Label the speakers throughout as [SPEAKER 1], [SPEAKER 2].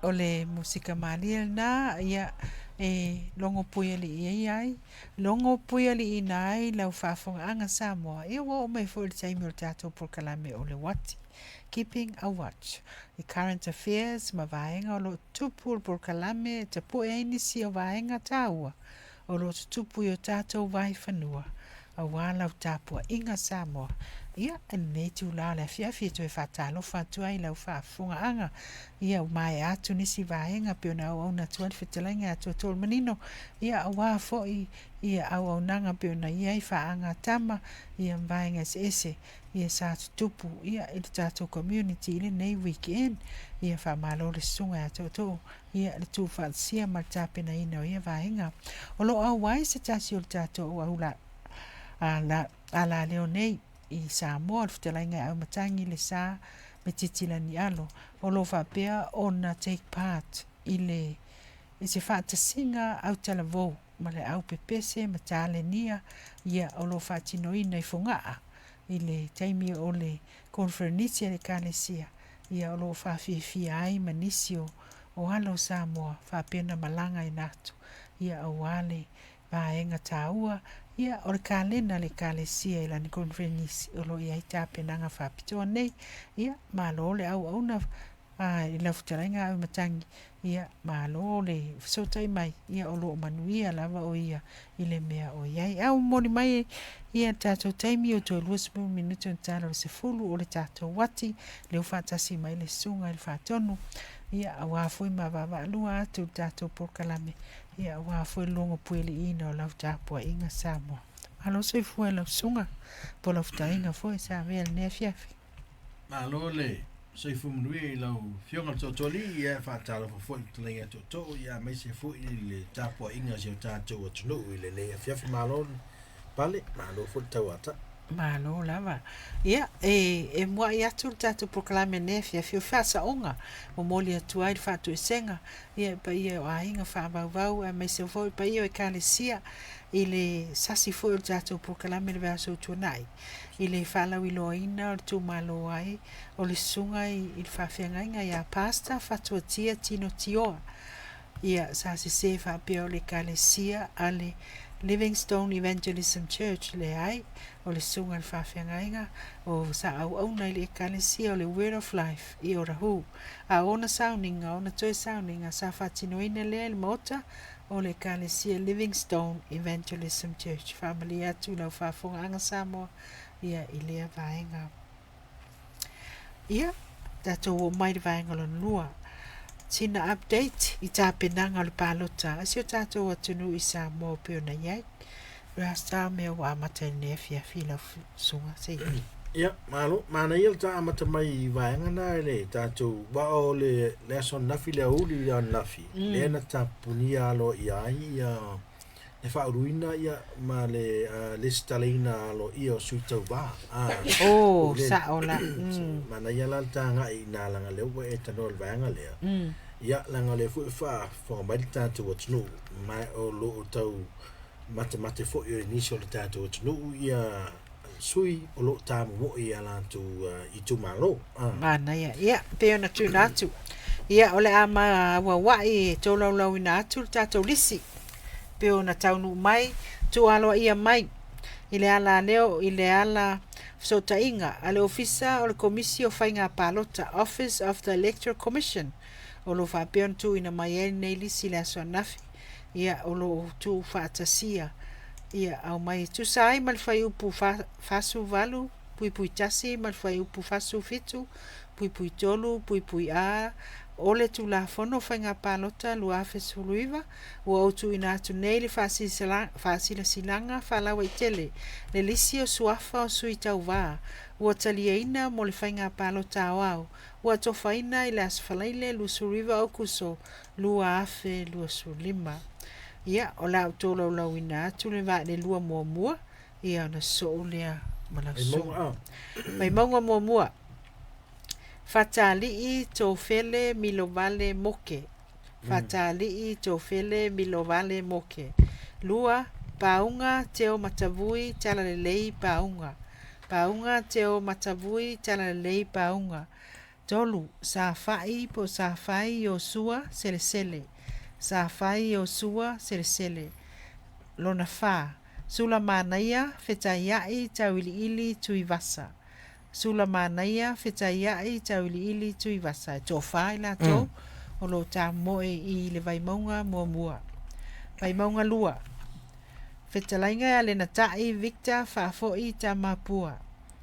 [SPEAKER 1] O le musika malie lena, ia, e logo puialii ai, logo puialiiina ai lau faafofogaaga Samoa, ia ua oo mai foi i le taimi o le tatou polokalame o le uati, Keeping a Watch, i current affairs ma vaega o lo o tutupu le polokalame e tapue ai nisi o vaega taua o lo o tutupu i o tatou vaifanua aua lau tapuaiga Samoa. Ia, i lenei itula o le afiafi e toe faatalofa atu ai i lau faafofogaaga, ia ua maea atu nisi vaega pei ona auauna atu ai le fetalaiga ia Tuatolemanino, ia aua foi ia auaunaga pei ona i ai faaga a tama, ia ma vaega eseese ia sa tutupu ia i le tatou community i lenei weekend. Ia faamalo le susuga ia Tootoo ia le tuufaatasia ma le tapenaina o ia vaega. O lo o auai se tasi o le tatou au alaleo nei i Samoa, o le fetalaiga e Auimatagi Lesa Metiti Lanialo, o lo o faapea ona take part i le i se faatasiga autalavou ma le au pepese ma talenia ia o lo o faatinoina i Fogaa i le taimi o le koneferenisi a le Ekalesia ia o lo o faafiafia ai ma nisi o o alo o Samoa faapea ona malaga ina atu ia aua le vaega taua ia o le kalena a le Ekalesia i lana koneferenisi o lo o i ai tapenaga faapitoa nei. Ia malo le auauna a i lau fetalaiga Auimatagi, ia malo le fesootai mai, ia o lo o manuia lava o ia i le mea o i ai. A ua momoli mai ia le tatou taimi ua toe 20 minute ona tala o le 10 o le tatou uati, lea ua faatasi mai le susuga i le Faatonu, ia aua foi ma vaavaalua atu i le tatou polokalame, ia aua foi le logo pueliiina o lau tapuaiga Samoa. Malo soifua i lau susuga po o lau fetalaiga foi sa avea i lenei afiafi.
[SPEAKER 2] Malo le soifua manuia i lau Afioga i le Tootooalii, ia e faatalofa foi i le fetalaiga ia Tootoo, ia aemaise foi le tapuaiga a si o tatou atunuu i lenei afiafi. Malo le pale, malo foi le tauatai.
[SPEAKER 1] Malo lava. Ia, e, e muai atu le tatou polokalame i lenei afiafi o faasaoga, momoli atu ai le faatoesega, ia i paia o aiga faavauvau aemaise foi le paia o Ekalesia i le sasi foi o le tatou polokalame i le vaiaso ua tuanai. i le faalauiloaina o le itumalo ai o le susuga i le faafeagaiga ia Pastor Fatuatia Tino Tioa. Ia, sa sese faapea o le Ekalesia a le Livingstone Evangelism Church, leai, o le susuga i le faafeagaiga o sa auauna i le Ekalesia o le Word of Life i Otahuhu. A o ona sauniga, ona toe sauniga sa faatinoina lea i le maota o le Ekalesia Livingstone Evangelism Church. Faamalie atu i lau faafofogaaga Samoa ia i lea vaega. Ia, tatou oo mai i le vaega lona lua. Sina update i tapenaga o le palota a si o tatou atunuu i Samoa pei ona i ai. Rasta mea ua amata i lenei afiafi i lau susuga se i.
[SPEAKER 2] Ia, malo, manaia le ta amata mai i vaega na i le tatou, wa o le, le aso ananafi, le aoauli le ananafi, mm. lea na tapunia aloaia ai ia le faauluina ia ma le uh, lesitalaina aloaia o sui tauva.
[SPEAKER 1] Ah, oh, sao la. Mm.
[SPEAKER 2] Manaia la le tāngai i nā langa lea ua e tanoa le vaega lea. Mm. Ia, langa lea foi faafofoga mai le tatou atunuu, ma o lo o tau matemate foi o nisi o le tatou atunuu ia sui o lo o tamomoe i a latou itumalo.
[SPEAKER 1] Manaia. Ia, pei ona tuuina atu. Ia, o le a maauauai e tolaulauina atu le tatou lisi. Pei ona taunuu mai, tuu aloaia mai i le ala leo i le ala fesootaiga a le Ofisa o le Komisi o Faiga Palota, Office of the Electoral Commission, o lo o faapea ona tuuina mai ai lenei lisi i le aso ananafi. Ia, o lo o tuufaatasia ia aumai e tusa ai ma le fuaiupu 48.1 ma le fuaiupu 47.3 puipui A o le Tulafono o Faiga Palota 2019, ua ou tuuina atu nei le faasilasilaga faalauaitele le lisi o suafa o sui tauva ua taliaina mo le Faiga Palota Aoao ua atofaina i le Aso Faraile 29 Aokuso 2025. Ia, o le a ou tolaulauina atu le vaa le lua muamua, ia ona sosoo lea ma lau susuga. Vaimauga muamua, Fatalii Tofele Milovale Moke. Fatalii Tofele Milovale Moke. Lua, Pauga Teo Matavui Talalelei Pauga. Pauga Teo Matavui Talalelei Pauga. Tolu, Safa'i po o Safai Iosua Selesele, Safai Iosua Selesele. Lona fa, Sulamanaia Fetaia'i Tauiliili Tuivasa, Sulamanaia Fetaia'i Tauiliili Tuivasa. E toafa i latou o lo o tamoe i le Vaimauga muamua. Vaimauga lua, Fetalaiga ia Lenatai Victor Faafoi Tamapua,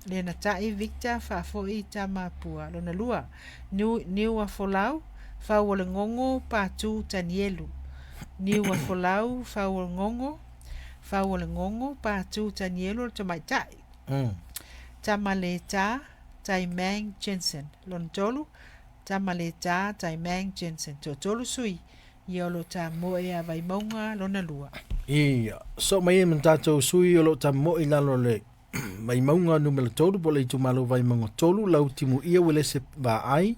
[SPEAKER 1] Lenatai Victor Faafoi Tamapua. Lona lua, Niuafolau Fauolegogo Patu Tanielu, Niuafolau Fauolegogo Fauolegogo Patu Tanielu o le tamaitai. Tamaleta Taimang Jensen. Lona tolu, Tamaleta Taimang Jensen. Toatolu sui ia o lo o tamoe ia Vaimauga lona lua.
[SPEAKER 2] Ia, soo mai ai ma tatou sui o lo o tamoe i lalo o le Vaimauga numera tolu po o le itumalo Vaimauga tolu, lau Timuia Uelese Vaai,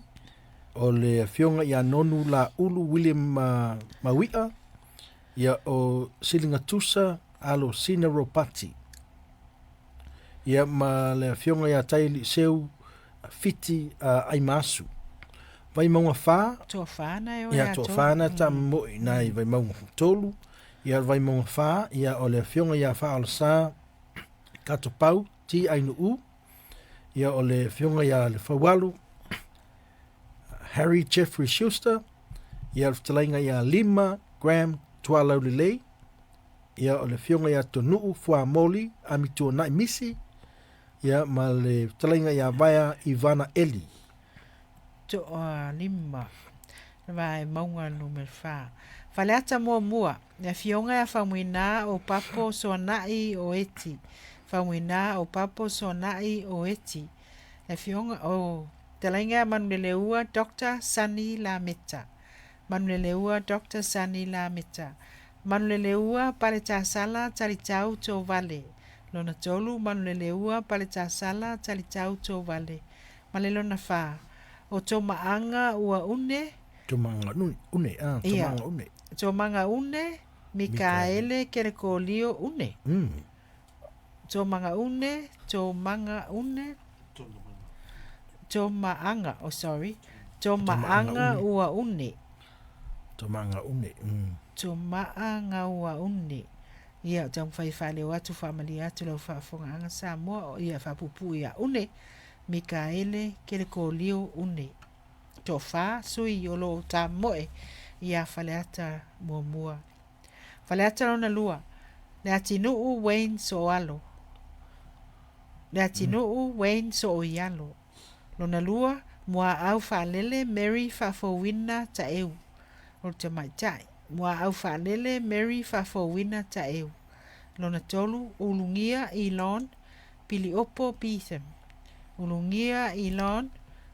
[SPEAKER 2] o le afioga ia Nonu Laulu William Maui'a, ia o Siligatusa Alosina Ropati, ia ma le afioga ia Tailiiseu Fiti Aimaasu. Vaimauga 4.
[SPEAKER 1] Toa na e o
[SPEAKER 2] ia toa na tamoe na i Vaimauga 3, ia Vaimauga 4, ia o le afioga ia Faaolesa Katopau T Ainuu, ia o le afioga ia Le Faualu Harry Jeffrey Schuster, ia le fetalaiga ia Lima Graham Tualaulelei, ia o le afioga ia Tonuu Fuamoli Amituanai Misi, ia ma le fetalaiga ia Vaea Ivana Eli.
[SPEAKER 1] Toa lima, Vaimauga numera 4. Faleata muamua, le afioga ia Faumuina o Papo Soanai o Eti. Faumuina o Papo Soanai o Eti. Le afioga o fetalaiga ia Manuleleua Dr. Sunny Lameta. Manuleleua Dr. Sunny Lameta. Manuleleua Paletasala Talitau Tovale. Lona tolu, Manuleleua Paletasala Talitau Tovale. Ma le lona fa, o Tomaaga ua une.
[SPEAKER 2] Tomaga une, ah, Tomaga une.
[SPEAKER 1] Tomaga une, Mikaele Kerekolio une. Tomaga une, Tomaga une, Tomaaga, oh sorry, Tomaaga ua une.
[SPEAKER 2] Tomaga une.
[SPEAKER 1] Tomaaga ua une. Ia, o taumafai e faaleo atu, faamalie atu lau faafofogaaga Samoa, ia faapuupuu ia une, Mikaele Kerekolio une. Toafa sui o lo o tamoe ia Faleata muamua. Faleata lona lua, le atinuu Wayne Soalo. Le atinuu Wayne Sooialo. Lona lua, Muaau Faalele Mary Faafouina Taeu. O le tamaitai. Muaau Faalele Mary Faafouina Taeu. Lona tolu, Ulugia Elon Piliopo Beetham. Ulugia Elon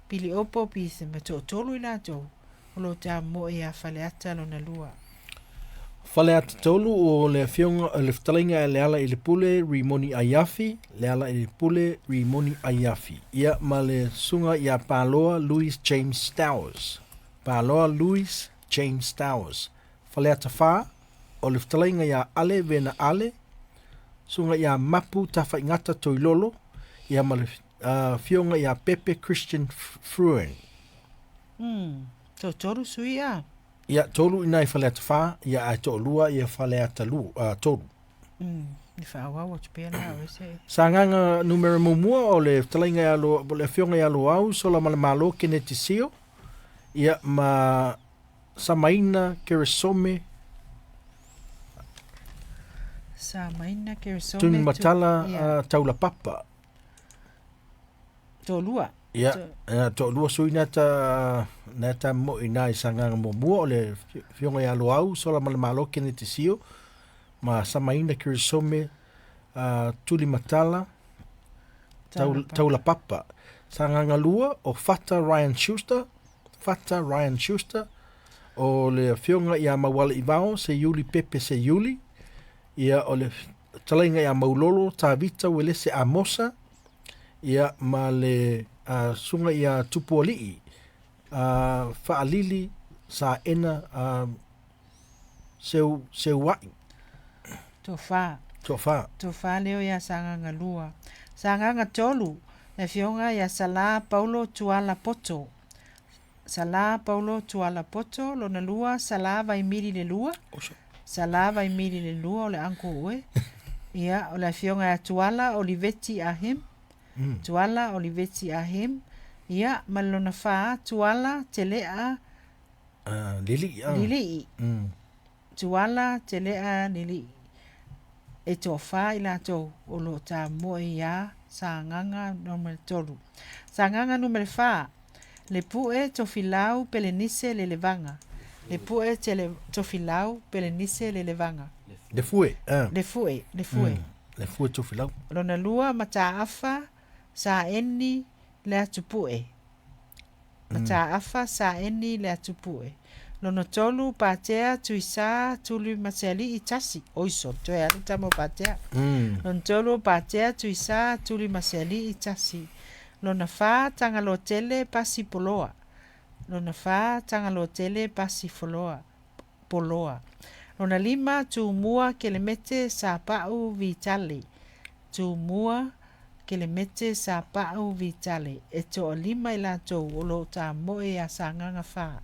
[SPEAKER 1] Piliopo Beetham. E toatolu i latou o lo o tamoe ia Faleata lona lua.
[SPEAKER 2] Faleata tolu o le afioga o le fetalaiga e Leala i le Pule Rimoni Aiafi, Leala i le Pule Rimoni Aiafi. Ia ma le susuga ia Paloa Louis James Stowers. Paloa Louis James Stowers. Faleata 4 o le fetalaiga ia Ale Vena Ale, susuga ia Mapu Tafaigata Toilolo, ia ma le afioga ia Pepe Christian Fruin.
[SPEAKER 1] Toatolu sui a.
[SPEAKER 2] Ia, tolu i nai Faleata 4, ia ae toalua ia Faleata 3.
[SPEAKER 1] I faaauau atu pea la o ese.
[SPEAKER 2] Sagaga numera muamua o le fetalaiga ia Lo, le afioga ia Loau Solamalemalo Keneti Sio, ia ma Samaina Keresome
[SPEAKER 1] Samaina Keresome
[SPEAKER 2] Tunimatala Taulapapa.
[SPEAKER 1] Toalua.
[SPEAKER 2] Ia, toalua sui na ta na ta mo i nai Sagaga muamua o le afioga ia Loau Solamalemalo Keneti Sio ma Samaina Keresome Tulimatala Taulapapa. Sagaga lua o Fata Ryan Schuster, Fata Ryan Schuster, o le afioga ia Mauala Ivao Seiuli Pepe Seiuli, ia o le fetalaiga ia Maulolo Tavita Uelese Amosa, ia ma le susuga ia Tupualii Faalili Saena Seuai.
[SPEAKER 1] Toafa.
[SPEAKER 2] Toafa.
[SPEAKER 1] Toafa leo ia Sagaga lua. Sagaga tolu, le afioga ia Sala Paulo Tuala Poto. Sala Paulo Tuala Poto, lona lua, Sala Vaimili le lua. Sala Vaimili le lua o le uncle oe. Ia, o le afioga ia Tuala Oliveti Ahim. Tuala Oliveti Ahim. Ia, ma le lona fa, Tuala Telea
[SPEAKER 2] Lilii.
[SPEAKER 1] Lilii. Tuala Telea Lilii. E toafa i latou o lo o tamoe iā Sagaga numera tolu. Sagaga numera fa, Lepue Tofilau Pelenise Lelevaga. Lepue Tele Tofilau Pelenise Lelevaga.
[SPEAKER 2] Lefue.
[SPEAKER 1] Lefue, Lefue.
[SPEAKER 2] Lefue Tofilau.
[SPEAKER 1] Lona lua, Mataafa Saeni Leatupue. Mataafa Saeni Leatupue. Lona tolu, Patea Tuisā Tulimasealii tasi. Oi sole, toe alu tama o Patea. Lona tolu, Patea Tuisā Tulimasealii tasi. Lona fa, Tagaloa Tele Pasi Poloa. Lona fa, Tagaloa Tele Pasi Foloa. Poloa. Lona lima, Tumua Kelemete Sapau Vitale. Tumua Kelemete Sapau Vitale. E toalima i latou o lo o tamoe iā Sagaga fa.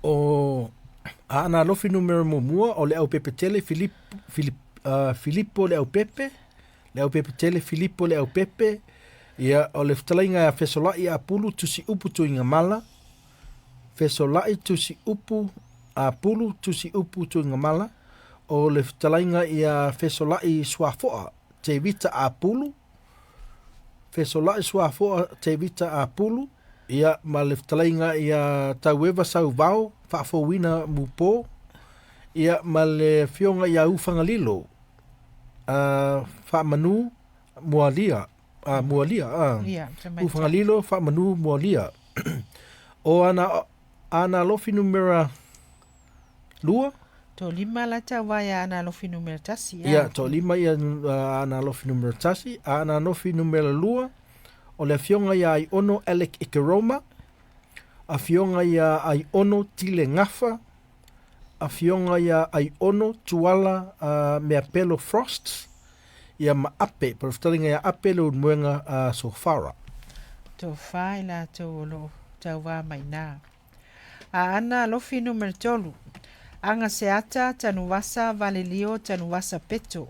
[SPEAKER 2] O Aana Alofi numera muamua, o Leaupepetele Filip, Filip, Filipo Leaupepe, Leaupepetele Filipo Leaupepe, ia, o le fetalaiga ia Fesolai Apulu Tusiupu Tuigamala, Fesolai Tusiupu Apulu Tusiupu Tuigamala, o le fetalaiga ia Fesolai Suafoa Tevita Apulu, Fesolai Suafoa Tevita Apulu, ia, ma le fetalaiga ia Taueva Sauvao Faafouina Mupo, ia, ma le afioga ia Ufagalilo Faamanu Mualia, Mualia,
[SPEAKER 1] Ia, tamaitai.
[SPEAKER 2] Ufagalilo Faamanu Mualia. O ana Aana Alofi numera lua.
[SPEAKER 1] Toalima la tauva ia Aana Alofi numera tasi.
[SPEAKER 2] Ia, toalima ia Aana Alofi numera tasi. Aana Alofi numera lua, o le afioga ia Aiono Alec Ekeroma, afioga ia Aiono Tile Gafa, afioga ia Aiono Tuala Meapelo Frost, ia ma Ape, po o le fetalaiga ia Ape Leulumoega Sofara.
[SPEAKER 1] Tofa i latou o lo o tauva mai ina. Aana Alofi numera tolu. Agaseata Tanuvasa Valelio Tanuvasa Peto.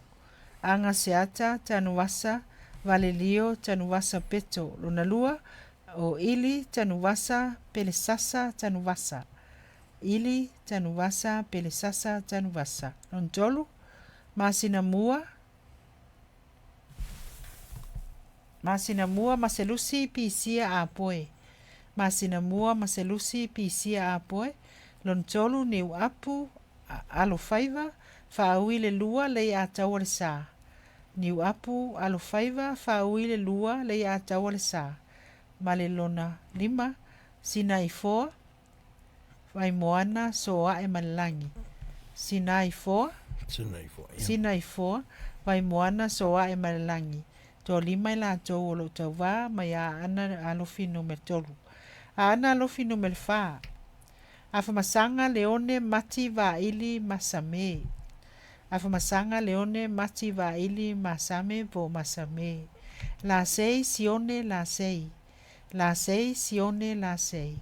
[SPEAKER 1] Agaseata Tanuvasa Valelio Tanuvasa Peto. Lona lua, o Ili Tanuvasa Pelesasa Tanuvasa. Ili Tanuvasa Pelesasa Tanuvasa. Lona tolu, Masina mua, Masina mua Maselusi Pisia Apoe. Masina mua Maselusi Pisia Apoe. Lona tolu, Niuapu Alofaiva Faaui le lua lei ataua le sa. Niuapu Alofaiva Faaui le lua lei ataua le sa. Ma le lona lima, Sinaifoa Vaimoana Soae ma le lagi. Sinaifoa.
[SPEAKER 2] Sinaifoa, ia.
[SPEAKER 1] Sinaifoa Vaimoana Soae ma le lagi. Toalima i latou o lo o tauvā mai Aana Alofi numera tolu. Aana Alofi numera fa. Afamasaga Leone Mati Vaili Masame. Afamasaga Leone Mati Vaili Masame po o Masame. Lasei Sione Lasei. Lasei Sione Lasei.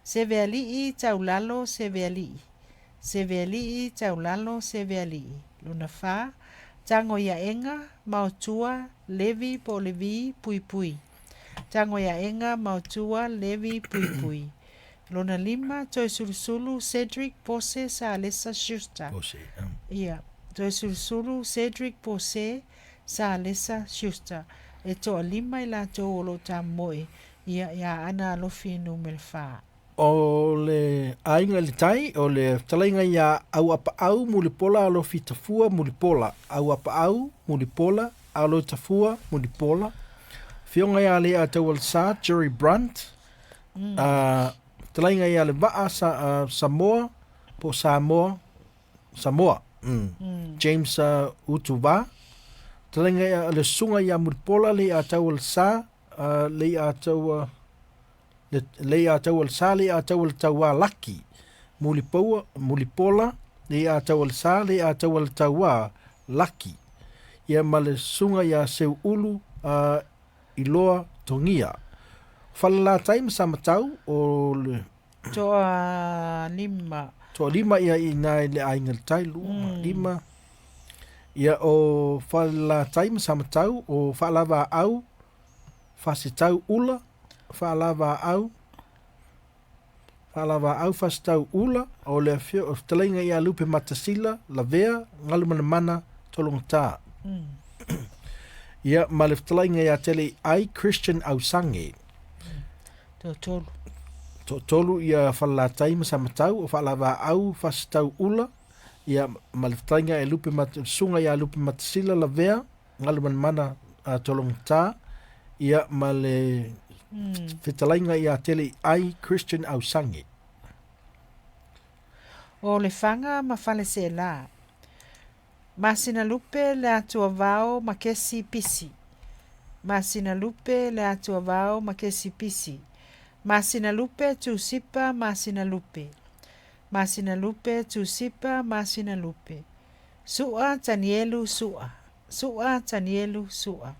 [SPEAKER 1] Sevealii Taulalo Sevealii. Sevealii Taulalo Sevealii. Lona fa, Tagoiaega Maotua Levi po o Levi Puipui. Tagoiaega Maotua Levi Puipui. Lona lima, Toesulusulu Cedric Pose Salesa Schuster.
[SPEAKER 2] Pose,
[SPEAKER 1] Ia, Toesulusulu Cedric Pose Salesa Schuster. E toalima i latou o lo o tamoe ia iā Aana Alofi numera fa.
[SPEAKER 2] O le aiga i le tai, o le fetalaiga iā Auapaau Mulipola Alofi Tafua Mulipola, Auapaau Mulipola Alo Tafua Mulipola, Afioga ia Leiataualesa Jerry Brunt, fetalaiga ia Levaa sa, Samoa po o Samoa, Samoa, James Utuva, fetalaiga ia le Susuga ia Mulipola Leiataualesa, Leiataua le Leiataualesa Leiataualetauā Laki, Mulipoua, Mulipola Leiataualesa Leiataualetauā Laki, ia ma le Susuga ia Seuulu Iloa Togia. Falelatai ma Samatau o le
[SPEAKER 1] Toalima.
[SPEAKER 2] Toalima ia i ina i le Aiga i le Tai, lua, lima. Ia o Falelatai ma Samatau o Faalavaau, Fasetau Ula, Faalavaau, Faalavaau Fasetau Ula, o le afio, o fetalaiga ia Lupe Matasila, Lavea, Galumanamana, Tologata. Ia ma le fetalaiga ia Teleiai Christian Ausage.
[SPEAKER 1] Toatolu.
[SPEAKER 2] Toatolu ia Falelatai ma Samatau, o Faalavaau Fasetau Ula, ia ma le fetalaiga e Lupe Mat, susuga ia Lupe Matasila Lavea, Galumanamana Tologata, ia ma le fetalaiga ia Teleiai Christian Ausage.
[SPEAKER 1] O Lefaga ma Faleseela. Masinalupe le Atuavao ma Kesi Pisi. Masinalupe le Atuavao ma Kesi Pisi. Masinalupe Tusipa Masinalupe. Masinalupe Tusipa Masinalupe. Sua Tanielu Sua. Sua Tanielu Sua.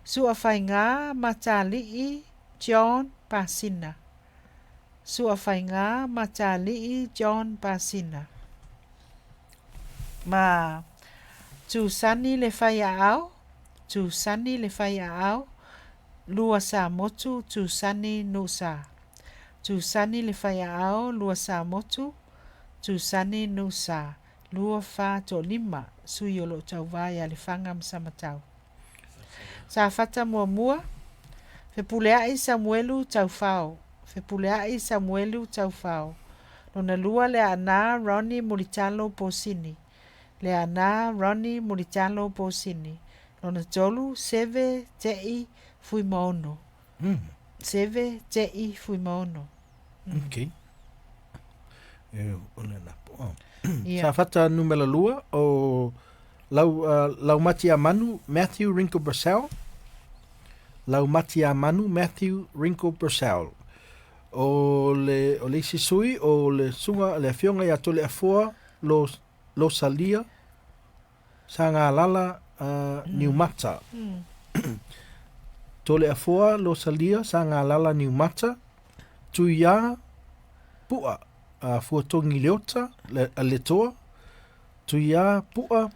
[SPEAKER 1] Sua Faiga Matali'i John Pasina. Sua Faiga Matali'i John Pasina. Ma Tusani le Faiaao, Tusani le Faiaao, lua Samotu, Tusani Nusa. Tusani le Faiaao, lua Samotu, Tusani Nusa. Lua fa toalima, sui o lo o tauvā ia Lefaga ma Samatau. Safata muamua, Fepuleai Samuelu Taufao, Fepuleai Samuelu Taufao. Lona lua Leaana Ronnie Mulitalo Posini, Leaana Ronnie Mulitalo Posini. Lona tolu Seve Te'i Fuimaono, Seve Te'i Fuimaono.
[SPEAKER 2] Okay. E, o le na po.
[SPEAKER 1] Ia.
[SPEAKER 2] Safata numera lua o Lau, Laumati Amanu Matthew Wrinkle Brassell. Laumati Amanu Matthew Wrinkle Brassell. O le, o le isi sui o le suga le afioga ia Toleafoa Lo, Losalia Sagalala Niumata. Toleafoa Losalia Sagalala Niumata, Tuiā Pu'a Fuatogi Leota, le, Letoa, Tuiā Pu'a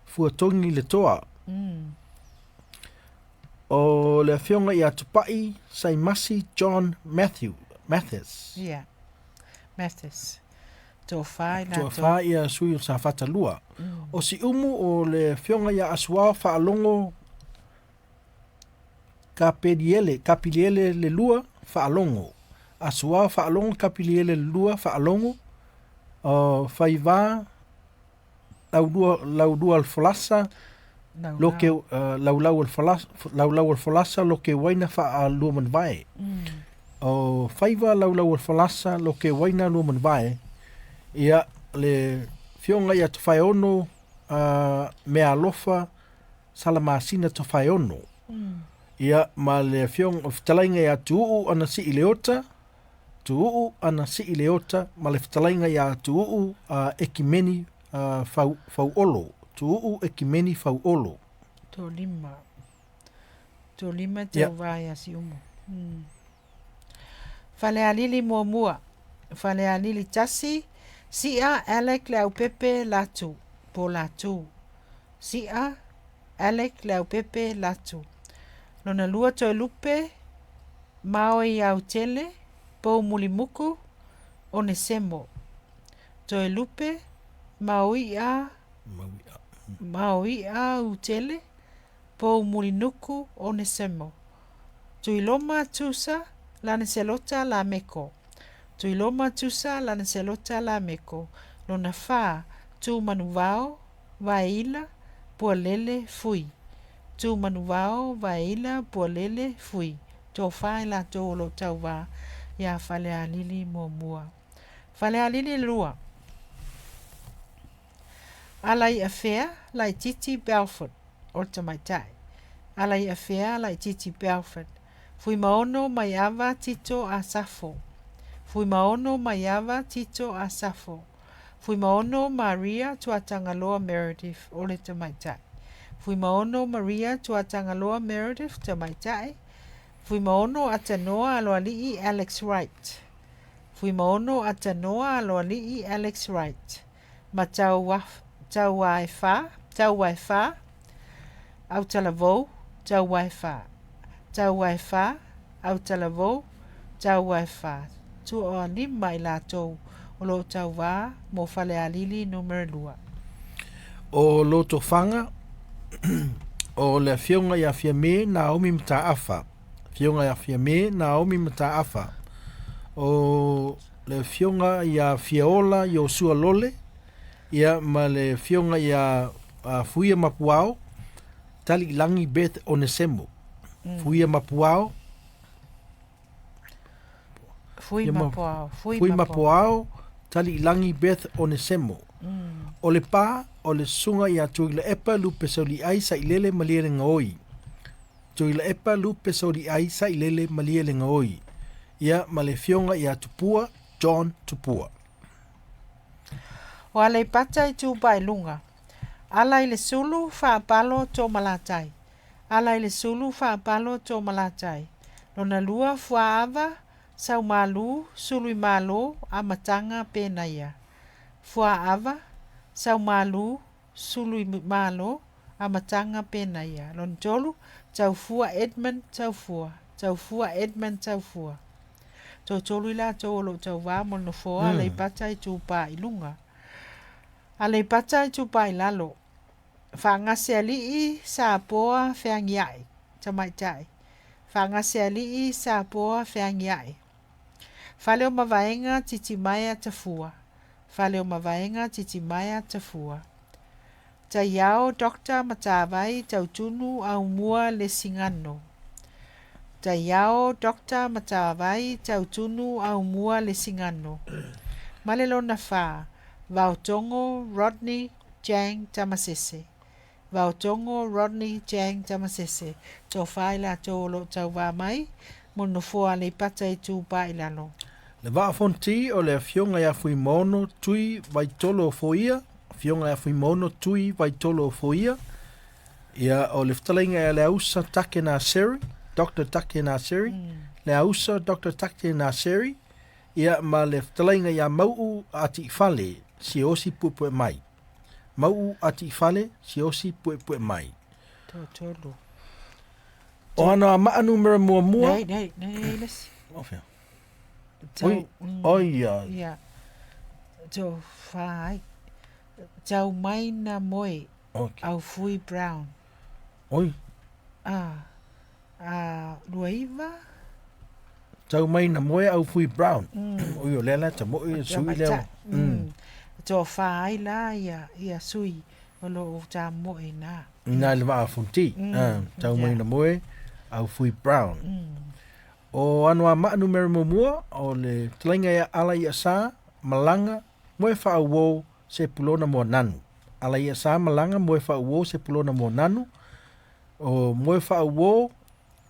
[SPEAKER 2] Fuatogi Letoa. O le afioga ia Tupai Saimasi John Matthew, Mathis.
[SPEAKER 1] Ia. Mathis. Toafa i latou.
[SPEAKER 2] Toafa ia sui o Safata 2. O Siumu o le afioga ia Asuao Faalogo Kapeliele, Kapiliele le lua Faalogo. Asuao Faalogo Kapiliele le lua Faalogo. O Faivā Laulua, Laulua o le Folasa, Loke, Laulau o le Folasa, Laulau o le Folasa, Loke Uaina Faalua Manavae. O Faiva Laulau o le Folasa, Loke Uaina Lua Manavae. Ia, le afioga ia Tofaeono Meaalofa Salamasina Tofaeono. Ia, ma le afioga, o fetalaiga ia Tuuu Anasii Leota, Tuuu Anasii Leota, ma le fetalaiga ia Tuuu Ekimeni Fau, Fauolo. Tuuu Ekimeni Fauolo.
[SPEAKER 1] Toalima. Toalima
[SPEAKER 2] Ia.
[SPEAKER 1] tauvā ia Siumu. Falealili muamua. Falealili tasi, Si'a Alec Leaupepe Latu, po Latu. Si'a Alec Leaupepe Latu. Lona lua Toelupe, Maoi Autele, Poumulimuku, Onesemo. Toelupe, Maoi'a, Maoi'a Utele, Poumulinuku, Onesemo. Tuiloma Tusa, Laniselota Lameko. Tuiloma Tusa, Laniselota Lameko. Lona fa, Tumanuvao, Vaeila, Pualele, Fui. Tumanuvao, Vaeila, Pualele, Fui. Toafa i latou o lo o tauvā ia Falealili muamua. Falealili lua. Alaiafea Laititi Belford o le tamaitai. Alaiafea Laititi Belford. Fuimaono Maiava Tito Asafo. Fuimaono Maiava Tito Asafo. Fuimaono Maria Tuatagaloa Meredith o le tamaitai. Fuimaono Maria Tuatagaloa Meredith tamaitai. Fuimaono Atanoa Aloalii Alex Wright. Fuimaono Atanoa Aloalii Alex Wright. Ma Tauaefā, Tauaefā, Autalavou, Tauaefā, Tauaefā, Autalavou, Tauaefā. Toalima i latou o lo o tauvā mo Falealili Numera 2.
[SPEAKER 2] O Lotofaga, o le Afioga ia Fiame Naomi Mataafa, Afioga ia Fiame Naomi Mataafa, o le Afioga ia Fiaola Iosua Lole, ia ma le Afioga ia Fuia Mapuao, Taliilagi Beth Onesemo. Fuia Mapuao,
[SPEAKER 1] Fui Mapuao,
[SPEAKER 2] Fui Mapuao, Taliilagi Beth Onesemo. O le pa, o le susuga ia Tuilaepa Lupe Sauliai Sailele Malielegaoi. Tuilaepa Lupe Sauliai Sailele Malielegaoi. Ia ma le Afioga ia Tupua John Tupua.
[SPEAKER 1] O Aleipata Itupa i Luga. Ala i le Sulu, Faapalo, Tomalatai. Ala i le Sulu, Faapalo, Tomalatai. Lona lua, Fuaava, Saumalu, Suluimalo, Amataga, Penaia. Fuaava, Saumalu, Suluimalo, Amataga, Penaia. Lona tolu, Taufua Edmund Taufua. Taufua Edmund Taufua. Toatolu i latou o lo o tauvā mo le nofoa Aleipata Itupa i Luga. Aleipata Itupa i Lalo. Faagasealii Sapoa Feagiai, Tamaitai. Faagasealii Sapoa Feagiai. Fale o Mavaega Titimaea Tafua. Fale o Mavaega Titimaea Tafua. Taiao Doctor Matavai Tautunu Aumua Lesigano. Taiao Doctor Matavai Tautunu Aumua Lesigano. Ma le lona fa, Vaotogo Rodney Jang Tamasese. Vaotogo Rodney Jang Tamasese. Toafa i latou o lo o tauvā mai mo le nofoa Aleipata Itupa i Lalo.
[SPEAKER 2] Le Vaa Fonoti o le Afioga ia Fuimaono Tui Vaitolo Ofoia, Afioga ia Fuimaono Tui Vaitolo Ofoia, ia o le fetalaiga ia Leausa Take Naseri, Doctor Take Naseri, Leausa Doctor Take Naseri, ia ma le fetalaiga ia Mau'u Ati'ifale Siaosi Puepuemai. Mau'u Ati'ifale Siaosi Puepuemai.
[SPEAKER 1] Toatolu.
[SPEAKER 2] O Anoamaa numera muamua.
[SPEAKER 1] Nei, nei, nei, nei, le isi.
[SPEAKER 2] O fea?
[SPEAKER 1] Tau,
[SPEAKER 2] Oi, oi, ia.
[SPEAKER 1] Ia. Tau whā ai. Tau mai na moe.
[SPEAKER 2] Okay.
[SPEAKER 1] Au Fui Brown.
[SPEAKER 2] Oi.
[SPEAKER 1] Ah. Ah, 29.
[SPEAKER 2] Tau mai na moe au Fui Brown. Oi, o lea la ta moe sui lea.
[SPEAKER 1] Toa whā ai la ia, ia sui o lo o tā moe nā.
[SPEAKER 2] Nā le vaa fonti. Ah, tau mai na moe au Fui Brown. O Anoamaa numera muamua o le fetalaiga ia Ala ia Sa Malaga Moe Faauo Sepulona Moananu. Ala ia Sa Malaga Moe Faauo Sepulona Moananu. O Moe Faauo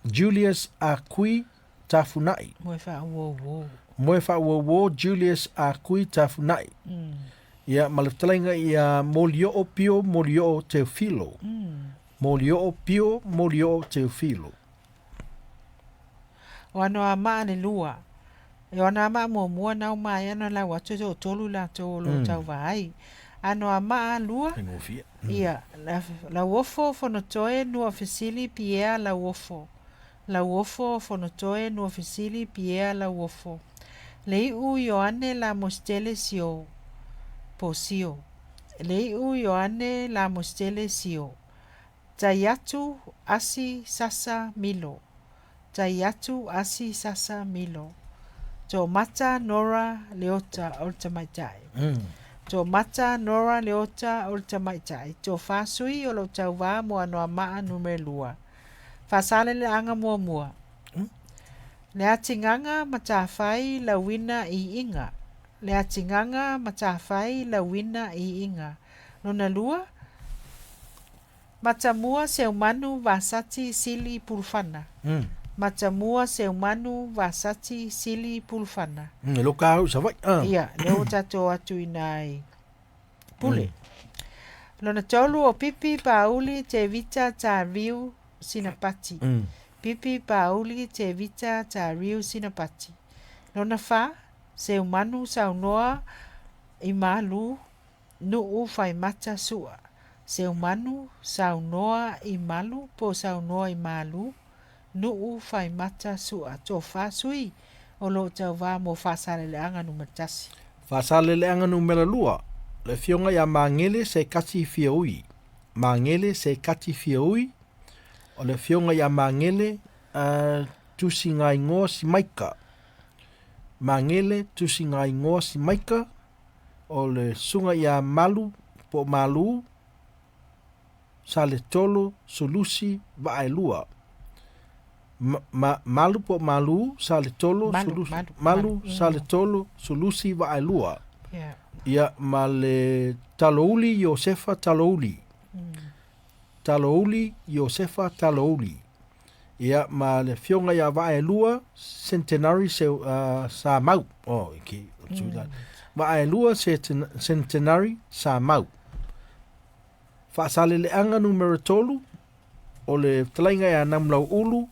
[SPEAKER 2] Julius Akui Tafunai.
[SPEAKER 1] Moe Faauo.
[SPEAKER 2] Moe Faauo Julius Akui Tafunai. Ia ma le fetalaiga ia Molioo Pio Molioo Teofilo. Molioo Pio Molioo Teofilo.
[SPEAKER 1] O Anoamaa le lua. E o Anoamaa muamua na o maea na lau atu e toatolu i latou o lo o tauvā ai. Anoamaa lua, ia, Lauofo Fonotoe Nuafesili Pierre Lauofo. Lauofo Fonotoe Nuafesili Pierre Lauofo. Lei'u Ioane Lamositele Sio. Po Sio. Lei'u Ioane Lamositele Sio. Taiatu Asi Sasa Milo. Taiatu Asi Sasa Milo. Toamata Nora Leota o le tamaitai. Toamata Nora Leota o le tamaitai. Toafa sui o lo o tauvā mo Anoamaa Numera 2. Faasaleleaga muamua. Le atigaga Matafai Lauina Iiga. Le atigaga Matafai Lauina Iiga. Lona lua, Matamua Seumanu Vasati Sili Pulufana. Matamua Seumanu Vasati Sili Pulufana.
[SPEAKER 2] E loka au i Savaii. Ah.
[SPEAKER 1] Ia, lea ua tatou atu i nai Pule. Lona tolu o Pipi Paauli Tevita Tariu Sinapati. Pipi Pauli Tevita Tariu Sinapati. Lona fa, Seumanu Saunoa i Malu Nuu Faimata Sua. Seumanu Saunoa i Malu po Saunoa i Malu Nuu Faimata Sua. Tofa sui o lo o tauvā mo Faasaleleaga numera 1.
[SPEAKER 2] Faasaleleaga numera 2, le Afioga ia Magele Sekati Fiaui. Magele Sekati Fiaui, o le Afioga ia Magele Tusigaigoa Simaika. Magele Tusigaigoa Simaika, o le Susuga ia Malu po o Malu Saletolo Sulusi Vaaelua. Ma, ma, Malu po o Malu Saletolo
[SPEAKER 1] Malu,
[SPEAKER 2] Sulusi
[SPEAKER 1] Malu,
[SPEAKER 2] Malu
[SPEAKER 1] Malu.
[SPEAKER 2] Saletolo Sulusi Vaaelua.
[SPEAKER 1] Yeah.
[SPEAKER 2] Ia ma le Talouli Iosefa Talouli. Talouli Iosefa Talouli. Ia ma le Afioga ia Vaaelua Centenary se, Samau. Oh, ki, mm. Vaaelua Centenary Samau. Faasaleleaga numera 3, o le fetalaiga ia Namulauulu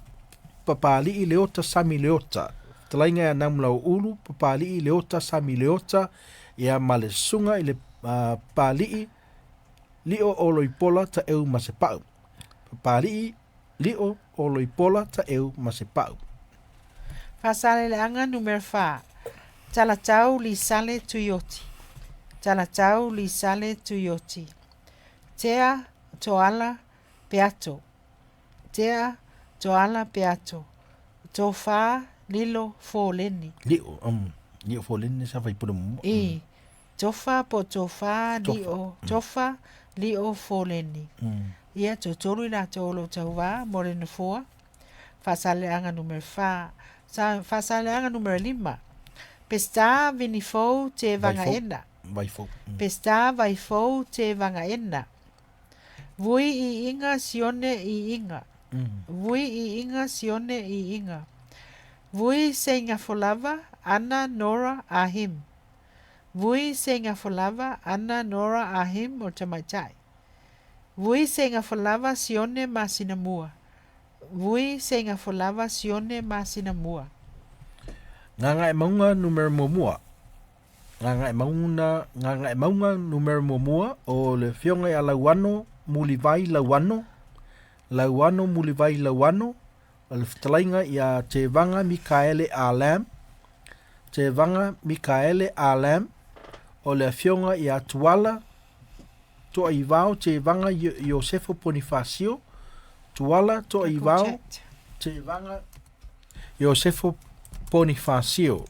[SPEAKER 2] Papali'i Leota Sami Leota. Fetalaiga ia Namulauulu Papali'i Leota Sami Leota, ia ma le susuga i le Papali'i Lio Oloipola Taeu Masepau. Papali'i Lio Oloipola Taeu Masepau.
[SPEAKER 1] Faasaleleaga numera 4, Talatau Lisale Tuioti. Talatau Lisale Tuioti. Tea Toala Peato. Tea Toala Peato. Tofa Lilo Foleni.
[SPEAKER 2] Lio, Lio Foleni sa faipule muamua.
[SPEAKER 1] I. Tofa po Tofa
[SPEAKER 2] Tofa.
[SPEAKER 1] Lio, Tofa Lio Foleni. Ia toatolu i latou o lo o tauvā mo le nofoa. Faasaleleaga numera 4. Sa Faasaleleaga numera 5. Peseta Vinifou Te
[SPEAKER 2] Vaifou.
[SPEAKER 1] Vagaena.
[SPEAKER 2] Vaifou.
[SPEAKER 1] Peseta Vaifou Te Vagaena. Vui i Inga Sione i Inga. Vui i Inga Sione i Inga. Vui Seingafolava Ana Nora Ahim. Vui Seingafolava Ana Nora Ahim o Tamaitai. Vui Seingafolava Sione Masinamua. Vui Seingafolava Sione Masinamua.
[SPEAKER 2] Gagaemauga numera 1. Gagaemauga, Gagaemauga numera 1, o le Afioga ia Lauano Mulivai Lauano. Lauano Mulivai Lauano, o le fetalaiga ia Tevaga Mikaele Alam. Tevaga Mikaele Alam, o le Afioga ia Tuala Toaivao Tevaga Iosefo Ponifasio. Tuala Toaivao
[SPEAKER 1] Chat.
[SPEAKER 2] Tevaga Iosefo Ponifasio.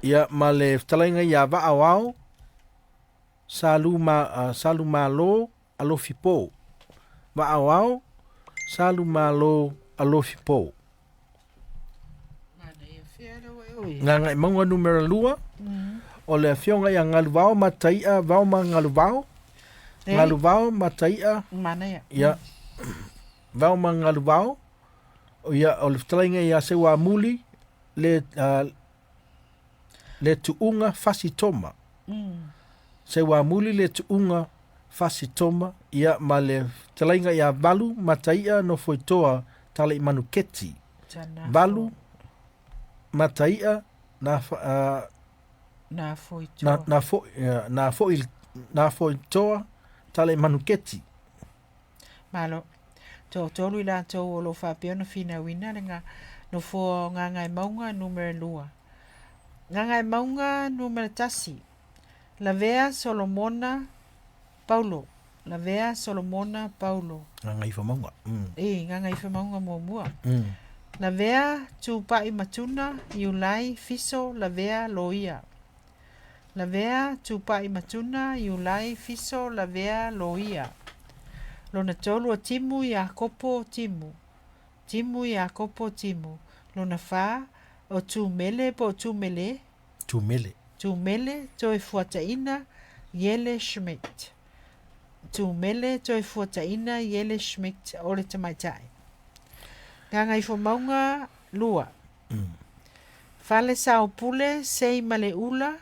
[SPEAKER 2] Ia ma le fetalaiga ia Vaaoao Saluma, Salumalo Alofipo. Vaaoao Salumalo Alofipo. Gagaemauga numera 2, o le Afioga ia Galuvao Mataia Vaoma Galuvao.
[SPEAKER 1] Ei.
[SPEAKER 2] Galuvao Mataia
[SPEAKER 1] Manaia.
[SPEAKER 2] ia Vaoma Galuvao. Ia o le fetalaiga ia Seuamuli le le Tuuga Fasitoma. Seuamuli le Tuuga Fasitoma, ia ma le fetalaiga ia Valu Mataia Nofoitoa Talaimanuketi.
[SPEAKER 1] Tana
[SPEAKER 2] Valu Mataia na
[SPEAKER 1] Na foitoa.
[SPEAKER 2] na na fo na fo na foitoa Talaimanuketi.
[SPEAKER 1] Malo. Toatolu i latou o lo o faapea ona finauina le ga nofoa o Gagaemauga numera 2. Gagaemauga numera 1. Lavea Solomona Paulo. Lavea Solomona Paulo.
[SPEAKER 2] Gagaifomauga.
[SPEAKER 1] I Gagaifomauga muamua. Lavea Tupai Matuna Iulai Fiso Lavea Loia. Lavea Tupai Matuna Iulai Fiso Lavea Loia. Lona tolu o Timu Iakopo Timu. Timu Iakopo Timu. Lona fa o Tumele po Tumele.
[SPEAKER 2] Tumele.
[SPEAKER 1] Tumele Toe Fuataina Iele Schmidt. Tumele Toe Fuataina Iele Schmidt o le tamaitai. Gagaifomauga 2. Fale Saopule Sei Maleula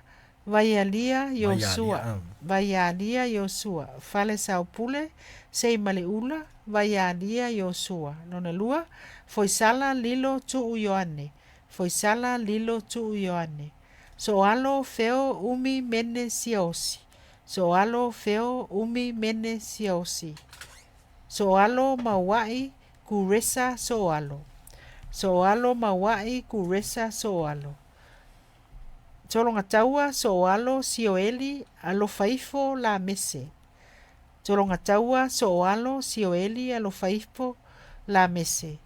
[SPEAKER 1] Vaialia Iosua, Vaialia Iosua, Falesaopule, Seimaleula, Vaialia Iosua. Lona lua, Foisala Lilo Tuu Ioane, Foisala Lilo Tuu Ioane. Soalo Feo Umi Mene Siaosi, Soalo Feo Umi Mene Siaosi. Soalo Maua'i Kuresa Soalo, Soalo Maua'i Kuresa Soalo. Tologataua Sooalo Sioeli Alofaifo Lamese. Tologataua Sooalo Sioeli Alofaifo Lamese.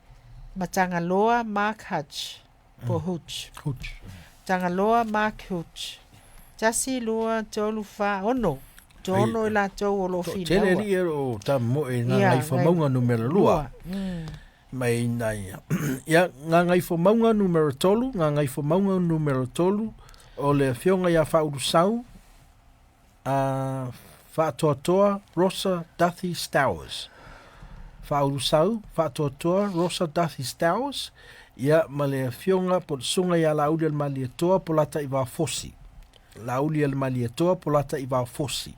[SPEAKER 1] Matagaloa Mark Hutch po Hutch.
[SPEAKER 2] Hutch.
[SPEAKER 1] Tagaloa Mark Hutch. 1, 2, 3, 4, 6. Toaono i latou o lo o
[SPEAKER 2] Toatele
[SPEAKER 1] finaua.
[SPEAKER 2] alii e o lo o tamomoe i
[SPEAKER 1] Ia,
[SPEAKER 2] Gagaifomauga numera 2. Mai nai ia Gagaifomauga numera 3, Gagaifomauga numera 3, o le afioga ia Faaulusau a Faatoatoa Rosa Duthie Stowers. Faaulusau Faatoatoa Rosa Duthie Stowers, ia ma le afioga po o le susuga ia Laaulialemalietoa Polataivao Fosi. Laaulialemalietoa Polataivao Fosi.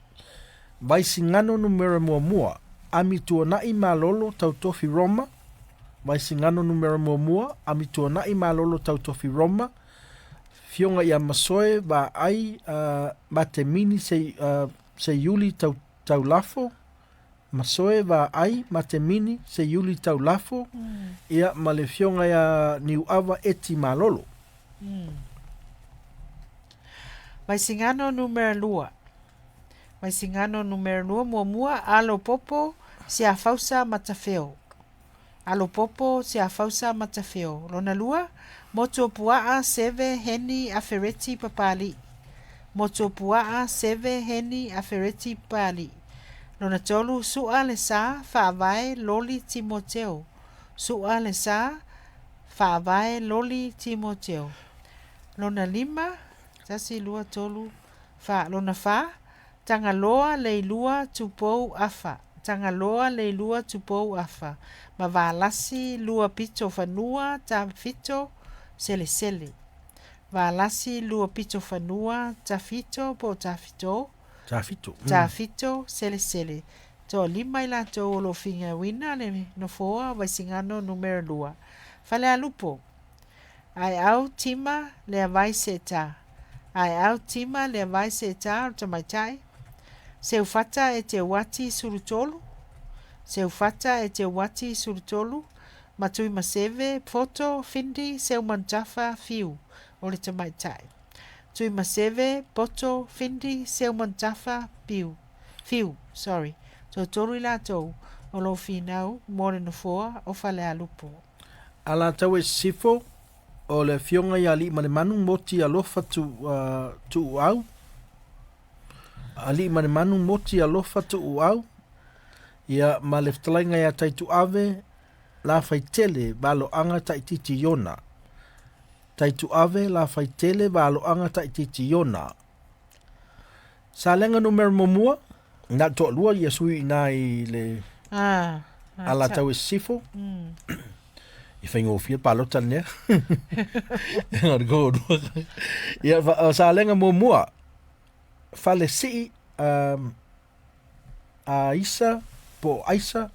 [SPEAKER 2] Vaisigano numera 1, Amituanai Malolo Tautofi Roma. Vaisigano numera 1, Amituanai Malolo Tautofi Roma. Fioga ia Masoe Vaai Matemini Seiuli Taulafo. Masoe Vaai Matemini Seiuli Taulafo. Ia ma le afioga ia Niuava Eti Malolo.
[SPEAKER 1] Vaisigano numera 2. Vaisigano numera 2, muamua Alo Popo Siafausa Matafeo. Alo Popo Siafausa Matafeo. Lona lua, Motuopuaa Seve Heni Afereti Papali'i. Motuopuaa Seve Heni Afereti Papali'i. Lona tolu, Su'a Lesa Faavae Loli Timoteo. Su'a Lesa Faavae Loli Timoteo. Lona lima, 1, 2, 3, 4. Lona fa, Tagaloa Leilua Tupou Afa. Tagaloa Leilua Tupou Afa. Ma Valasi Lua Pito Fanua Tafito Selesele. Valasi Lua Pito Fanua Tafito po Tafito.
[SPEAKER 2] Tafito.
[SPEAKER 1] Tafito Selesele. Toalima i latou o lo o finauina le nofoa Vaisigano numera 2. Falealupo. Aeau Tima Leavai Seeta. Aeau Tima Leavai Seeta o le tamaitai. Seufata e Teuati Sulutolu. Seufata e Teuati Sulutolu. Matuimaseve Poto Findi Seumanutafa Fiu o le tamaitai. Tuimaseve Poto Findi Seumanutafa Piu. Fiu, sorry. Toatolu i latou o lo o finau mo le nofoa o Falealupo.
[SPEAKER 2] Alataua i Sisifo, o le afioga ia Aliimalemanu Moti Alofa Tuuau. Aliimalemanu Moti Alofa Tuuau. Ia ma le fetalaiga ia Taituave Lafaitele Valoaga Taititi Iona. Taituave Lafaitele Valoaga Taititi Iona. Salega numera 1, na o le toalua ia sui i ina i le Alataua i Sisifo. I faigofie le palota lenea. Ia, Salega 1, Falesii Aisa po o Aisa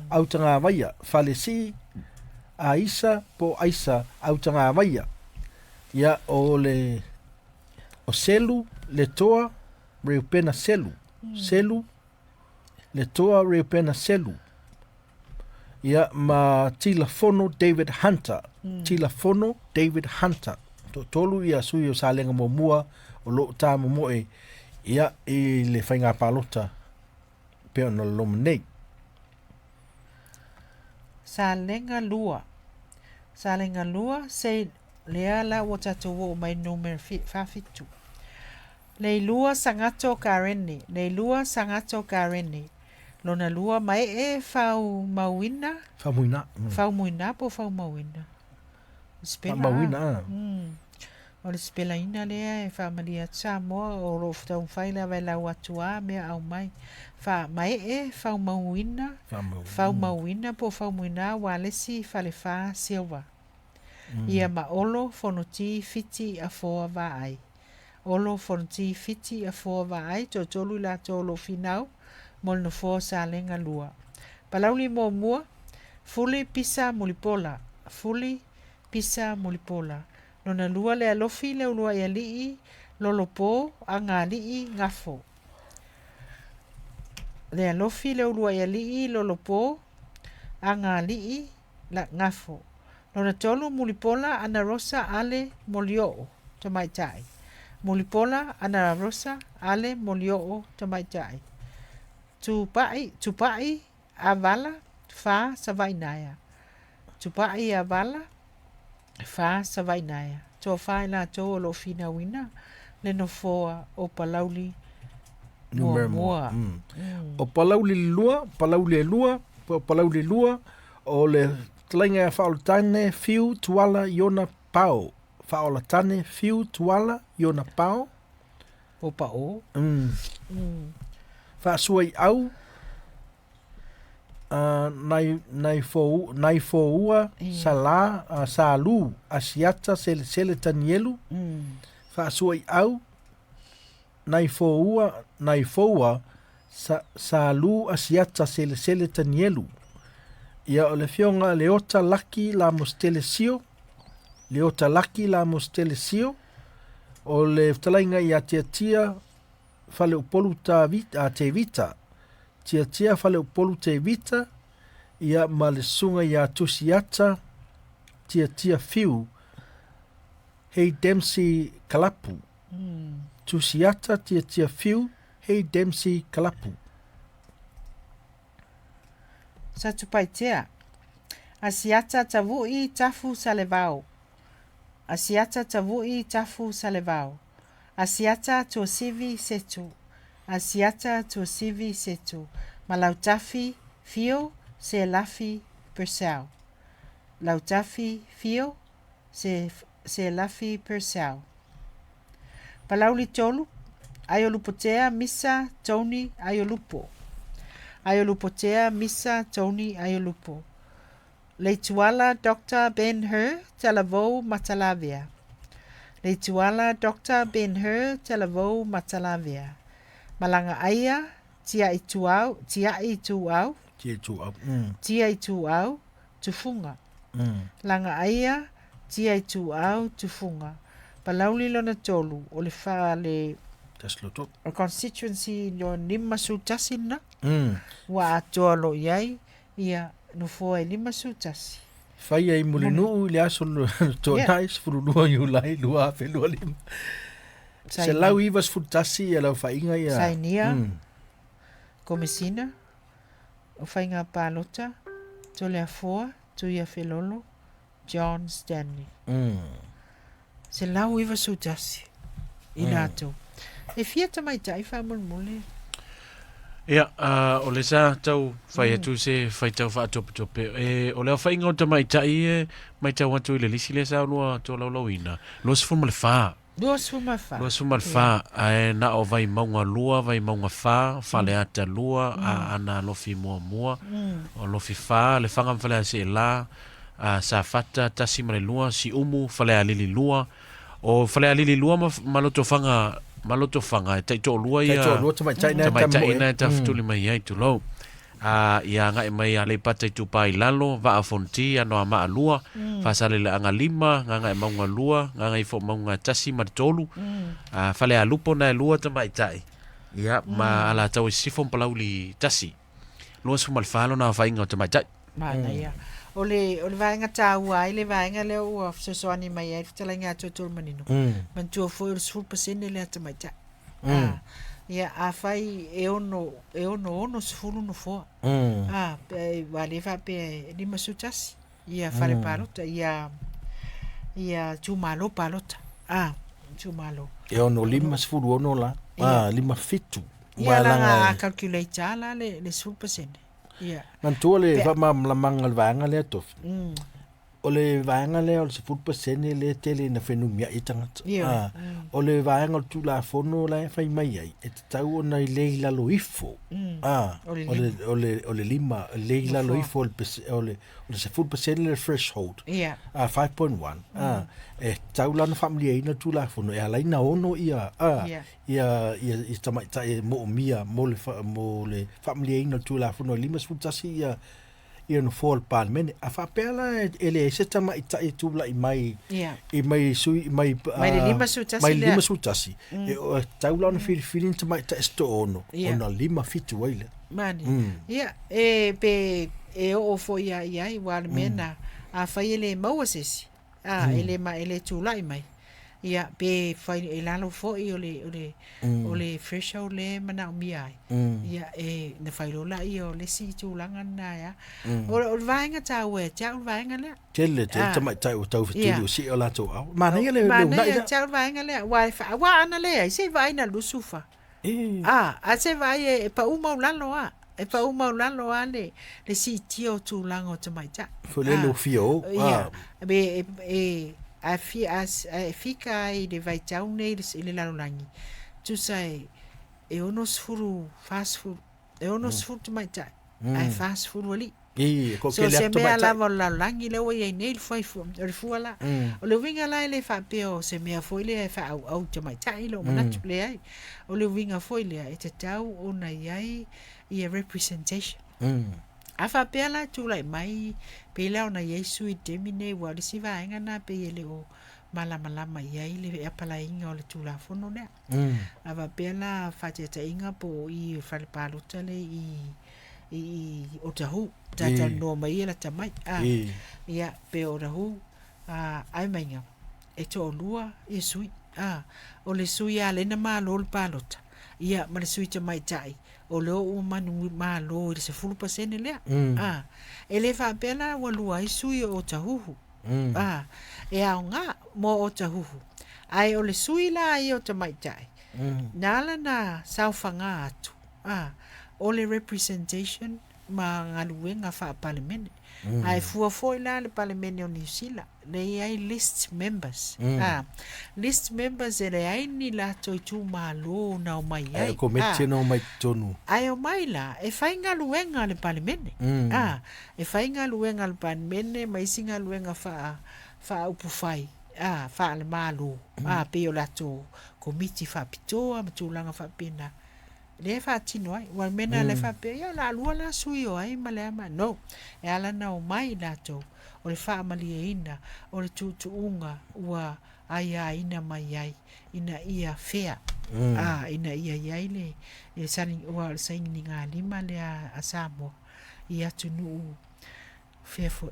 [SPEAKER 2] Autagavaia. Falesii Aisa po o Aisa Autagavaia. Ia, o le o Selu Letoa Reupena Selu. Selu Letoa Reupena Selu. Ia, ma Tilafono David Hunter. Tilafono David Hunter. Toatolu ia sui o Salega 1 o lo o tamomoe ia i le faiga palota pei ona loma nei.
[SPEAKER 1] Salega 2. Salega 2, sei lea la ua tatou oo mai numera 47. Leilua Sagato Kareni, Leilua Sagato Kareni. Lona lua, Maee Faumauina.
[SPEAKER 2] Faumuina.
[SPEAKER 1] Faumuina po o Faumauina. Sipela.
[SPEAKER 2] Faamauina.
[SPEAKER 1] O le sipelaina lea e faamalie atu Samoa o lo o taumafai lava e lau atu a mea aumai. Fa Maee Faumauina, Faumauina po o Faumuina Walesi Falefa Silva. Ia ma Olo Fonoti Fiti Afoa Vaai. Olo, Fonoti, Fiti, Afoa, Vaai, toatolu i latou o lo o finau mo le nofoa o Salega 2. Palauli muamua, Fuli Pisa Mulipola, Fuli Pisa Mulipola. Lona lua, Lealofi Leuluaialii Lolopo Agalii Gafo. Lealofi Leuluaialii Lolopo Agalii Gafo. Lona tolu, Mulipola Ana Rosa Ale Molioo Tamaitai. Mulipola Ana Rosa Ale Molioo Tamaitai. Tupai, Tupai Avala Fa Savainaea. Tupai Avala Fa Savainaea. Toafa i latou o lo o finauina le nofoa o Palauli muamua.
[SPEAKER 2] O Palauli lua, Palauli e lua, po o Palauli lua, o le fetalaiga ia Faaolatane Fiu Tuala Iona Pao. Faaolatane Fiu Tuala Iona Pao.
[SPEAKER 1] Po Pao.
[SPEAKER 2] Faasuaiau nai nai fo nai foua Sala Salu Asiata Selesele Tanielu. Faasuaiau nai foua nai foua Sa, Salu Asiata Selesele Tanielu. Ia o le afioga Leota Laki Lamositele Sio, Leota Laki Lamositele Sio, o le fetalaiga ia Tiatia Faleupolu Tavita, Tevita, Tiatia Faleupolu Tevita, ia ma le susuga ia Tusiata Tiatia Fiu Hei Dempsey Kalapu. Tusiata Tiatia Fiu Hei Dempsey Kalapu.
[SPEAKER 1] Satupaitea. Asiata Tavu'i Tafu Salevao. Asiata Tavu'i Tafu Salevao. Asiata Tuasivi Setu. Asiata Tuasivi Setu. Ma Lautafi Fio Selafi Purcell. Lautafi Fio Se, Selafi Purcell. Palauli tolu, Aiolupotea Misa Tony Aiolupo. Aiolupotea Misa Tony Aiolupo. Leituala Dr. Ben Hur Talavou Matalavea. Leituala Dr. Ben Hur Talavou Matalavea. Malanga Aia Tia'i Tuau, Tia'i Tuau,
[SPEAKER 2] Tia'i Tuau.
[SPEAKER 1] Tia'i Tuau Tufunga. Langa Aia Tia'i Tuau Tufunga. Palauli lona tolu o le fale
[SPEAKER 2] Tasi loto.
[SPEAKER 1] O constituency no 51 lena. Ua atoa lo i ai ia nofoa e 51.
[SPEAKER 2] Faia i Mulinuu i le aso Toanai 12 Iulai 2025. 191 ia lau faiga ia.
[SPEAKER 1] Sainia, Komesina o Faiga Palota, Toleafoa, Tuiafelolo, John Stanley. 191 i latou. E fia tamaitai faamolemole?
[SPEAKER 3] Ia, o le sa tau fai atu se faitau faatopetope. E, o le aofaiga o tamaitai e matau atu i le lisi lea sa lua tolaulauina, 24.
[SPEAKER 1] 24.
[SPEAKER 3] 24, ae na o Vaimauga 2, Vaimauga 4, Faleata 2, Aana Alofi muamua, o Alofi 4, Lefaga ma Faleaseela, Safata 1 ma le 2, Siumu, Falealili 2. O Falealili 2 ma, ma Lotofaga, ma Lotofaga e taitoalua ia
[SPEAKER 2] Taitoalua tamaitai na e
[SPEAKER 3] tamaitai
[SPEAKER 2] tamoe.
[SPEAKER 3] na e tafetuli mai ai, tulou. A ia agai mai Aleipata Itupa i Lalo, Vaa o Fonoti, Anoamaa 2, Faasaleleaga 5, Gagaemauga 2, Gagaifomauga 1 ma le 3, a Falealupo na e 2 tamaitai, ia ma Alataua i Sisifo ma Palauli 1. 24 lona aofaiga o tamaitai.
[SPEAKER 1] Manaia. O le, o le vaega taua ai le vaega lea ua fesoasoani mai ai le fetalaiga a Toetolumanino. Manatua foi o le 10% lea tamaitai. A, ia, afai e ono, e ono 60 nofoa. A, pe, ua le faapea e 51 ia fale palota, ia, ia itumalo palota. A, itumalo.
[SPEAKER 2] E ono 56 la, a, 57.
[SPEAKER 1] Ia laga a calculate lava la le 10%. Ia.
[SPEAKER 2] Manatua le faamalamalamaga o le vaega lea Tofi. O le vaega lea o le 10% lea e tele ina fenumiai ai tagata.
[SPEAKER 1] Ioe.
[SPEAKER 2] A, o le vaega o le Tulafono la e fai mai ai, e tatau ona i le i lalo ifo, a,
[SPEAKER 1] O le
[SPEAKER 2] o le, o le, o le lima, le i lalo
[SPEAKER 1] Nofoa.
[SPEAKER 2] ifo o le, pese- o le, o le 10% le threshold.
[SPEAKER 1] Ia.
[SPEAKER 2] A, 5.1, a, e tatau la ona faamalieina le Tulafono e ala ai ona ono ia, a,
[SPEAKER 1] Ia.
[SPEAKER 2] ia, ia, ia tamaitai e moomia mo le, fa, mo le faamalieina o le Tulafono e 51 ia, ia nofoa o le Palemene. A faapea la e leai se tamaitai e tulai mai
[SPEAKER 1] Ia.
[SPEAKER 2] i mai sui mai
[SPEAKER 1] Mai le 51
[SPEAKER 2] mai le
[SPEAKER 1] lea.
[SPEAKER 2] 51 e o- e tatau la ona filifili ni tamaitai se toaono
[SPEAKER 1] Ia.
[SPEAKER 2] ona 57 ai lea.
[SPEAKER 1] Mani. Ia, e pe e oo foi lava i ai, aua o le mea lena, afai e le maua se isi, a, e le ma e le tulai mai. Ia, pe fai e lalo foi o le o le o le threshold lea e manaomia ai. Ia, e na fai loa laia o le isi tulaga lena e a. O le o le vaega taua ia te au le vaega lea.
[SPEAKER 2] Tele tele
[SPEAKER 1] Ah.
[SPEAKER 2] tamaitai ua tau fetuli
[SPEAKER 1] Ia.
[SPEAKER 2] ua sii o latou ao. Manaia le le
[SPEAKER 1] Manaia
[SPEAKER 2] uunai
[SPEAKER 1] ia
[SPEAKER 2] lea.
[SPEAKER 1] te au le vaega lea, aua e faa, aua ana leai, se i vaai na 24.
[SPEAKER 2] E.
[SPEAKER 1] A, a se vaai e, e pau maulalo a. E pau maulalo a le, le siitia o tulaga o tamaitai.
[SPEAKER 2] Foi le le fia o.
[SPEAKER 1] Ia, be, e, e, a fi, a, a e fika ai i le vaitau nei i le, i le lalolagi, tusa e, e 60, 40, e 60 tamaitai, ae 40 alii.
[SPEAKER 2] E, ko
[SPEAKER 1] So
[SPEAKER 2] kele
[SPEAKER 1] se
[SPEAKER 2] atu
[SPEAKER 1] mea
[SPEAKER 2] tamaitai.
[SPEAKER 1] lava o le lalolagi lea ua i ai nei le fua, o le fua la. O le uiga la e le faapea o se mea foi lea e faaauau i tamaitai i lou manatu, leai. O le uiga foi lea e tatau ona i ai ia representation. A faapea la e tulai mai pei la ona i ai sui i le taimi nei, ua o le isi vaega lena pei e le o malamalama i ai le apalaiga o le Tulafono lea. A faapea la faataitaiga po o i le fale palota lea i i i Otahuhu, talatalanoa mai ia lata mai. A, ia, pe o Otahuhu, a, ai maiga, e toalua ia sui. A, o le sui lava lea na malo le palota, ia ma le sui tamaitai, o lea ua manu malo i le 10% lea. A, e le faapea la ua lua ai sui o Otahuhu. A, e aoga mo Otahuhu. Ae o le sui la ia o tamaitai, na ala na saofaga atu, a, o le representation ma galuega faa-Palemene. Ae fua foi la le Palemene o Niu Sila, lea e i ai list members. A, list members e leai ni latou itumalo na omai ai.
[SPEAKER 2] Ae o komiti
[SPEAKER 1] A,
[SPEAKER 2] na omai totonu.
[SPEAKER 1] ae omai la e fai galuega a le Palemene. A, e fai galuega a le Palemene ma isi galuega faa, faaupufai, a, faale-Malo, a, pei o latou komiti faapitoa ma tulaga faapena. Lea e faatino ai, aua o le mea lena o lea e faapea, ia o le a lua la sui o ai ma le a ma. No, e ala ona omai latou, o le faamalieina, o le tuutuuga ua aiaina mai ai ina ia fair, a, ina ia i ai le, le sani, aua o le sainigalima lea a Samoa i atunuu fair foi.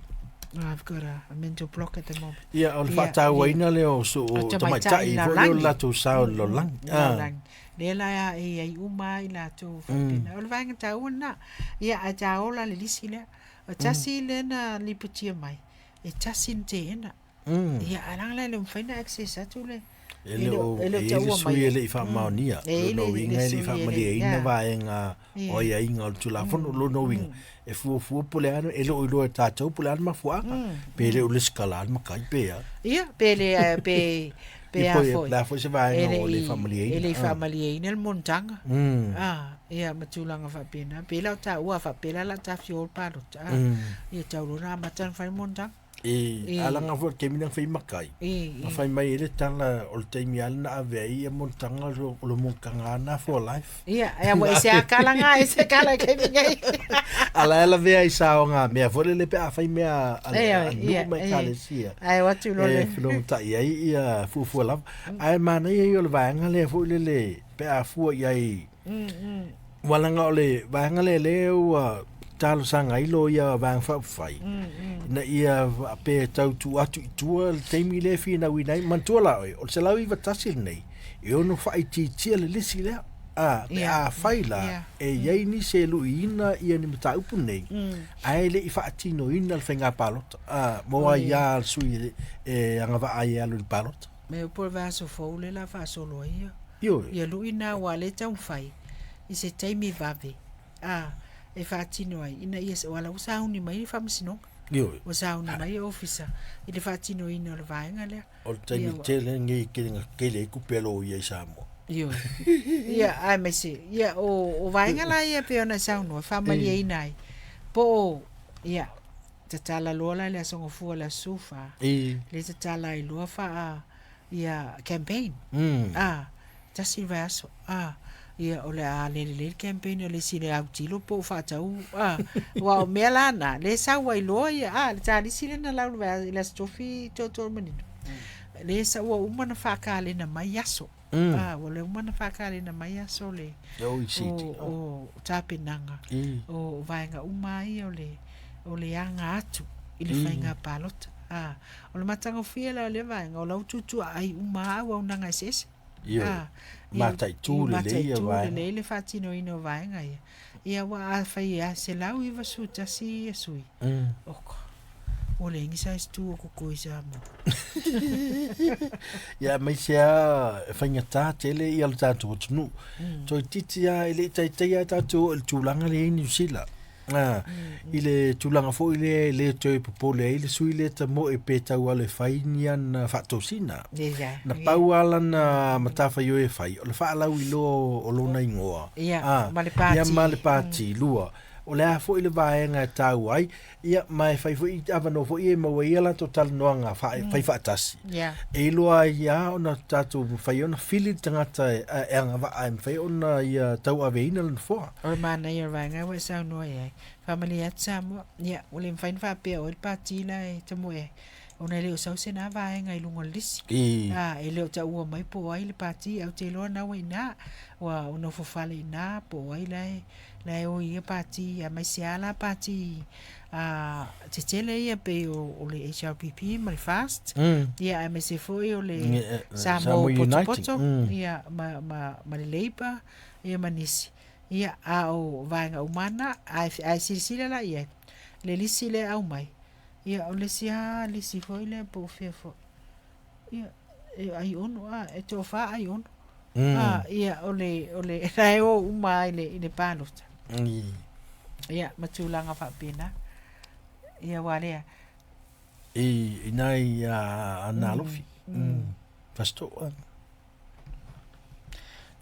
[SPEAKER 1] I've got a, a mental block at the moment.
[SPEAKER 2] Ia, o le
[SPEAKER 1] Ia,
[SPEAKER 2] faatauaina lea o so
[SPEAKER 1] O
[SPEAKER 2] o
[SPEAKER 1] tamaitai
[SPEAKER 2] tamaitai foi lea o le
[SPEAKER 1] lalolagi.
[SPEAKER 2] latou sao i le lalolagi. Ah.
[SPEAKER 1] Lalolagi. Lea la e i ai uma ai latou faapena. O le vaega taua lena. Ia, ae taola le lisi lea. O tasi lea na lipotia mai, e tasi na teena. Ia, ae leaga la e le mafai ona access atu le,
[SPEAKER 2] E le o
[SPEAKER 1] e le o
[SPEAKER 2] e i ai le
[SPEAKER 1] taua
[SPEAKER 2] sui
[SPEAKER 1] mai.
[SPEAKER 2] e le i faamaonia.
[SPEAKER 1] E i
[SPEAKER 2] Lona
[SPEAKER 1] le-
[SPEAKER 2] uiga
[SPEAKER 1] le
[SPEAKER 2] e le i
[SPEAKER 1] sui e le-
[SPEAKER 2] faamalieina
[SPEAKER 1] ia.
[SPEAKER 2] vaega
[SPEAKER 1] Ia.
[SPEAKER 2] o aiaiga o le Tulafono. Lona uiga e fuafua po o le a e le o iloa e tatou po o le a le mafuaaga. Pe le o lesitala le matai pe a.
[SPEAKER 1] Ia, pe le, pe, pe
[SPEAKER 2] Ia
[SPEAKER 1] a
[SPEAKER 2] po e
[SPEAKER 1] foi.
[SPEAKER 2] le a foi se
[SPEAKER 1] E
[SPEAKER 2] vaega
[SPEAKER 1] le
[SPEAKER 2] o le
[SPEAKER 1] i-
[SPEAKER 2] faamalieina.
[SPEAKER 1] e le i
[SPEAKER 2] Ah.
[SPEAKER 1] faamalieina le monotaga. Ah, ia, ma tulaga faapena. Pe la o taua faapea la la tafio o le palota. Ah, ia tau loa na amata ona fai le monotaga.
[SPEAKER 2] E,
[SPEAKER 1] E.
[SPEAKER 2] alaga foi le taimi na fai makai.
[SPEAKER 1] E,
[SPEAKER 2] Na
[SPEAKER 1] e.
[SPEAKER 2] fai mai ai le tala o le taimi lava na ave ai ia monotaga o le monotaga lava na for life.
[SPEAKER 1] Ia, e ua e se akala ngā, e se akala ke taimi nei.
[SPEAKER 2] Ala e lavea i saoga mea foi lele pe a fai mea a
[SPEAKER 1] E,
[SPEAKER 2] a
[SPEAKER 1] oi,
[SPEAKER 2] nuu
[SPEAKER 1] ia,
[SPEAKER 2] ma
[SPEAKER 1] e.
[SPEAKER 2] ekalesia.
[SPEAKER 1] Ae o atu loa
[SPEAKER 2] E
[SPEAKER 1] le.
[SPEAKER 2] felogata'i ai ia fuafua lava. Ae manaia ia o le vaega lea foi lele pe a fua i ai ua laga o le vaega lea lea ua talosaga ai loia vaega faaupufai ina ia faapea e tau tuu atu i tua le taimi lea e finauina ai manatua la oe o le 191 lenei e ono faaitiitia le lisi lea a pe
[SPEAKER 1] Ia.
[SPEAKER 2] a fai la
[SPEAKER 1] Ia.
[SPEAKER 2] e i ai nisi e luiina ia ni mataupu nei ae le i faatinoina le faiga palota a mo ai a le sui e e agavaa ai e alu i le palota.
[SPEAKER 1] Me upu o le vaiaso fou lea o le a faasolo ai ia.
[SPEAKER 2] Ioe.
[SPEAKER 1] Ia lui na aua lea e taumafai i se taimi vave a e faatino ai ina ia aua la ua sauni mai le faamasinoga.
[SPEAKER 2] Ioe.
[SPEAKER 1] Ua sauni mai ofisa i le faatinoina o le vaega lea.
[SPEAKER 2] O le taimi tele lenei e tele ai tupe a loia i Samoa.
[SPEAKER 1] Ioe. Ia, aemaise, ia, o, o vaega la ia pei ona e saunoa, e faamalieina ai, po o, ia, tatala loa la i le Aso Gafua i le Aso 14, lea e tatala ai loa faa, ia, campaign, a, tasi le vaiaso, a, ia, o le a le lelei le campaign a le isi i le autilo po o faatau, a, aua o mea la na, lea e sau ai loa ia, a, le talisi lea na lau i le vaiaso, i le Aso Tofi Tootoomanino, lea sa, ua uma ona faakalena mai aso. A, ua uma ona faakalena mai aso le o tapenaga o vaega uma lava ia o le o le aga atu i le faiga palota. A, o le matagofie la o lea vaega, o la ua tuutuuaai uma lava auaunaga eseese.
[SPEAKER 2] Ioe. Mataitu lelei ia vaega.
[SPEAKER 1] Mataitu lelei le faatinoina o vaega ia. Ia aua afai e 191 sui, oka, ua leai ni size tu o koko i Samoa.
[SPEAKER 2] Ia aemaise lava e faigata tele ia le tatou atunuu. Toeitiiti lava e le i taitai lava tatou oo i le tulaga lea i Niu Sila. A, i le tulaga foi lea e le toe popole ai le sui lea tamoe pe tau alo e fai ni ana faatosina. Na pau lava lana matafaioi e fai, o le faalauiloa o lona igoa.
[SPEAKER 1] Ia, ma le pati.
[SPEAKER 2] Ia, ma le pati. Lua, o le a foi le vaega e taua ai, ia, ma e fai foi avanoa foi e maua ai a latou talanoaga fai faatasi. E iloa ai lava ona tatou mafai ona fili le tagata e agavaa e mafai ona ia tauaveina le nofoa.
[SPEAKER 1] O le manaia o le vaega ua e saunoa i ai, faamalie atu Samoa, ia, ua le mafai ona faapea o ai le pati la e tamoe ai, ona e le o sau se na vaega i luga o le lisi. A, e le o taua mai po o ai le pati, ae ou te iloa na ua i ina, ua nofo fale i ina po o ai la e la e o i ia pati, aemaise lava la pati tetele ia pei o le HRPP ma le FAST, ia aemaise foi o le Samoa Potopoto, ia ma le Labour, ia ma nisi. Ia, a o vaega uma lava na, ae silasila la i ai, le lisi lea e aumai, ia o le isi lava lisi foi lea po o fea foi, ia, e aiono, a, e toafa aiono. A, ia, o le, o le, la e o uma lava i le, i le palota. Ia, ma tulaga faapena. Ia, aua lea.
[SPEAKER 2] I, i nai a, a Nalofi. Fasitoouta.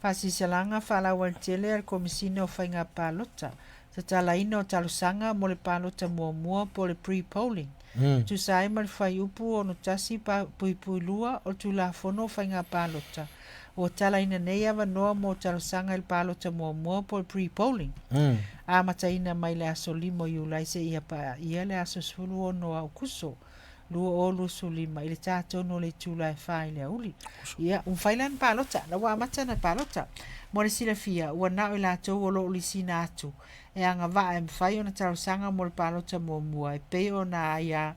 [SPEAKER 1] Faasilasilaga faalauaitele a le Komesina o Faiga Palota, tatalaina o talosaga mo le palota muamua po o le pre-polling, tusa ai ma le fuaiupu 61.2 o le Tulafono o Faiga Palota, ua talaina nei avanoa mo talosaga i le palota muamua po o le pre-polling, amataina mai le aso 5 o Iulai seia paia le aso 16 o Aokuso 2025 i le ta tonu o le itula e 4 i le aoauli. Ia, ua mafai la ona palota, la ua amata ona palota. Mo le silafia, ua na o i latou o lo o lisina atu e agavaa e mafai ona talosaga mo le palota muamua e pei ona aiaia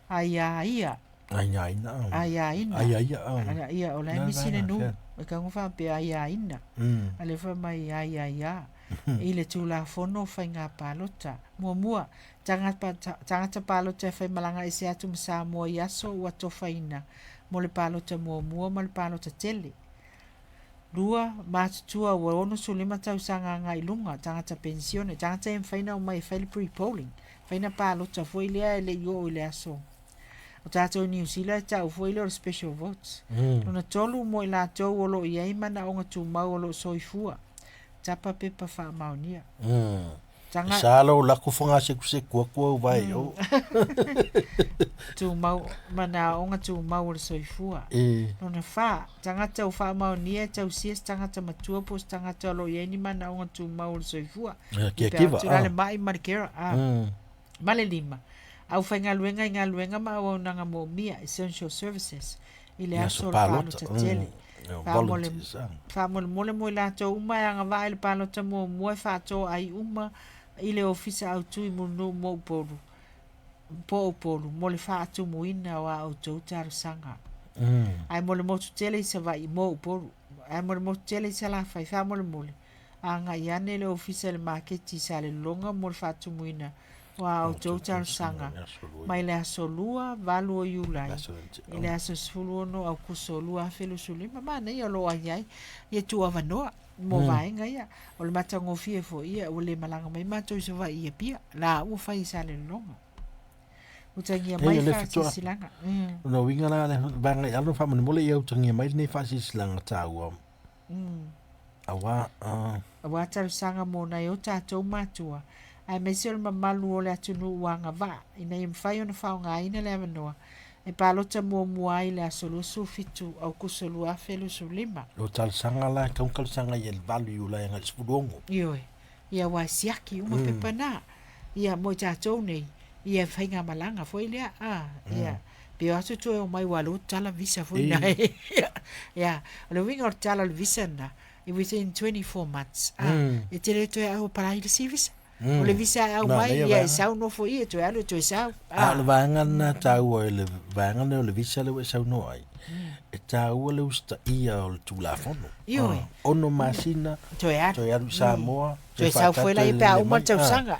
[SPEAKER 2] Aiaina.
[SPEAKER 1] Aiaina.
[SPEAKER 2] Aiaia.
[SPEAKER 1] Ia, o la e misi le nu. E tatau ona faapea aiaina. A lea fai mai aiaia i le Tulafono o Faiga Palota. Muamua, tagata palota e faimalaga ese atu ma Samoa i aso ua tofaina mo le palota muamua ma le palota tele. 2, Matutua ua 65 tausaga agai i luga, tagata penisione, tagata e mafai ona omai e fai le pre-polling, mafai ona palota foi lea e le i oo i le aso. O tatou i Niu Sila e tau foi lea o le special votes. Lona tolu, mo i latou o lo o i ai manaoga tumau o lo o soifua, tapa pepa faamaonia.
[SPEAKER 2] Tanga... E sa lau lako whangasekuseku atu au vai o.
[SPEAKER 1] Tumau, manaoga tumau o le soifua.
[SPEAKER 2] E.
[SPEAKER 1] Lona wha, tagata o faamaonia e tausia se tagata matua po o se tagata o lo o i ai ni manaoga tumau o le soifua.
[SPEAKER 2] Kia kiva.
[SPEAKER 1] Tula le mai ma le kera. Ma le lima, aufaigaluega i galuega ma auaunaga moomia, essential services, i le aso o le palota tele. Faamolemole mo i latou uma e agavaa i le palota muamua e faatoa ai uma i le Ofisa Autu i Mulinuu mo Upolu, po o Upolu mo le faatumuina o a outou talosaga. Ae mo le motu tele i Savaii mo Upolu, ae mo le motu tele i Salafai, faamolemole, agai ane le Ofisa i le Maketi i Salelologa mo le faatumuina o a outou talosaga mai le aso 2, 8 o Iulai i le aso 16 Aokuso 2025. Manaia o lo o ai ai ia tuuavanoa mo vaega ia. O le matagofie foi ia ua le malaga mai matou i Savaii i Apia, la ua fai i Salelologa. Utagia
[SPEAKER 2] Leai,
[SPEAKER 1] mai
[SPEAKER 2] o lea faatoa.
[SPEAKER 1] faasilasilaga.
[SPEAKER 2] Lona uiga la, le vaega i lalo faamolemole ia utagia mai lenei faasilasilaga taua. Aua,
[SPEAKER 1] Aua talosaga mo nai o tatou matua, aemaise o le mamalu o le atunuu ua agavaa, ina ia mafai ona faaaogaina le avanoa e palota muamua ai i le aso 27 Aokuso 2025.
[SPEAKER 2] O talosaga la, e tatau ona talosaga i le 8 Iulai agai i le 16.
[SPEAKER 1] Ioe. Ia aua e siaki uma pepa na. Ia mo i tatou nei, ia faigamalaga foi lea, a, ia, pe o atu toe omai ua alu tala visa foi na. Ia, o le uiga o le tala o le visa na, within 24 months, a, e te le toe au apply i le isi visa. O le visa e aumai, ia e sau nofo i, e toe alu e toe sau.
[SPEAKER 2] A o le vaega lena e taua i le vaega lea o le visa lea ua e saunoa ai, e taua le usitaia o le Tulafono.
[SPEAKER 1] Ioe.
[SPEAKER 2] 6 masina,
[SPEAKER 1] Toe alu.
[SPEAKER 2] toe alu i Samoa,
[SPEAKER 1] Toe sau foi laia pe a uma le tausaga.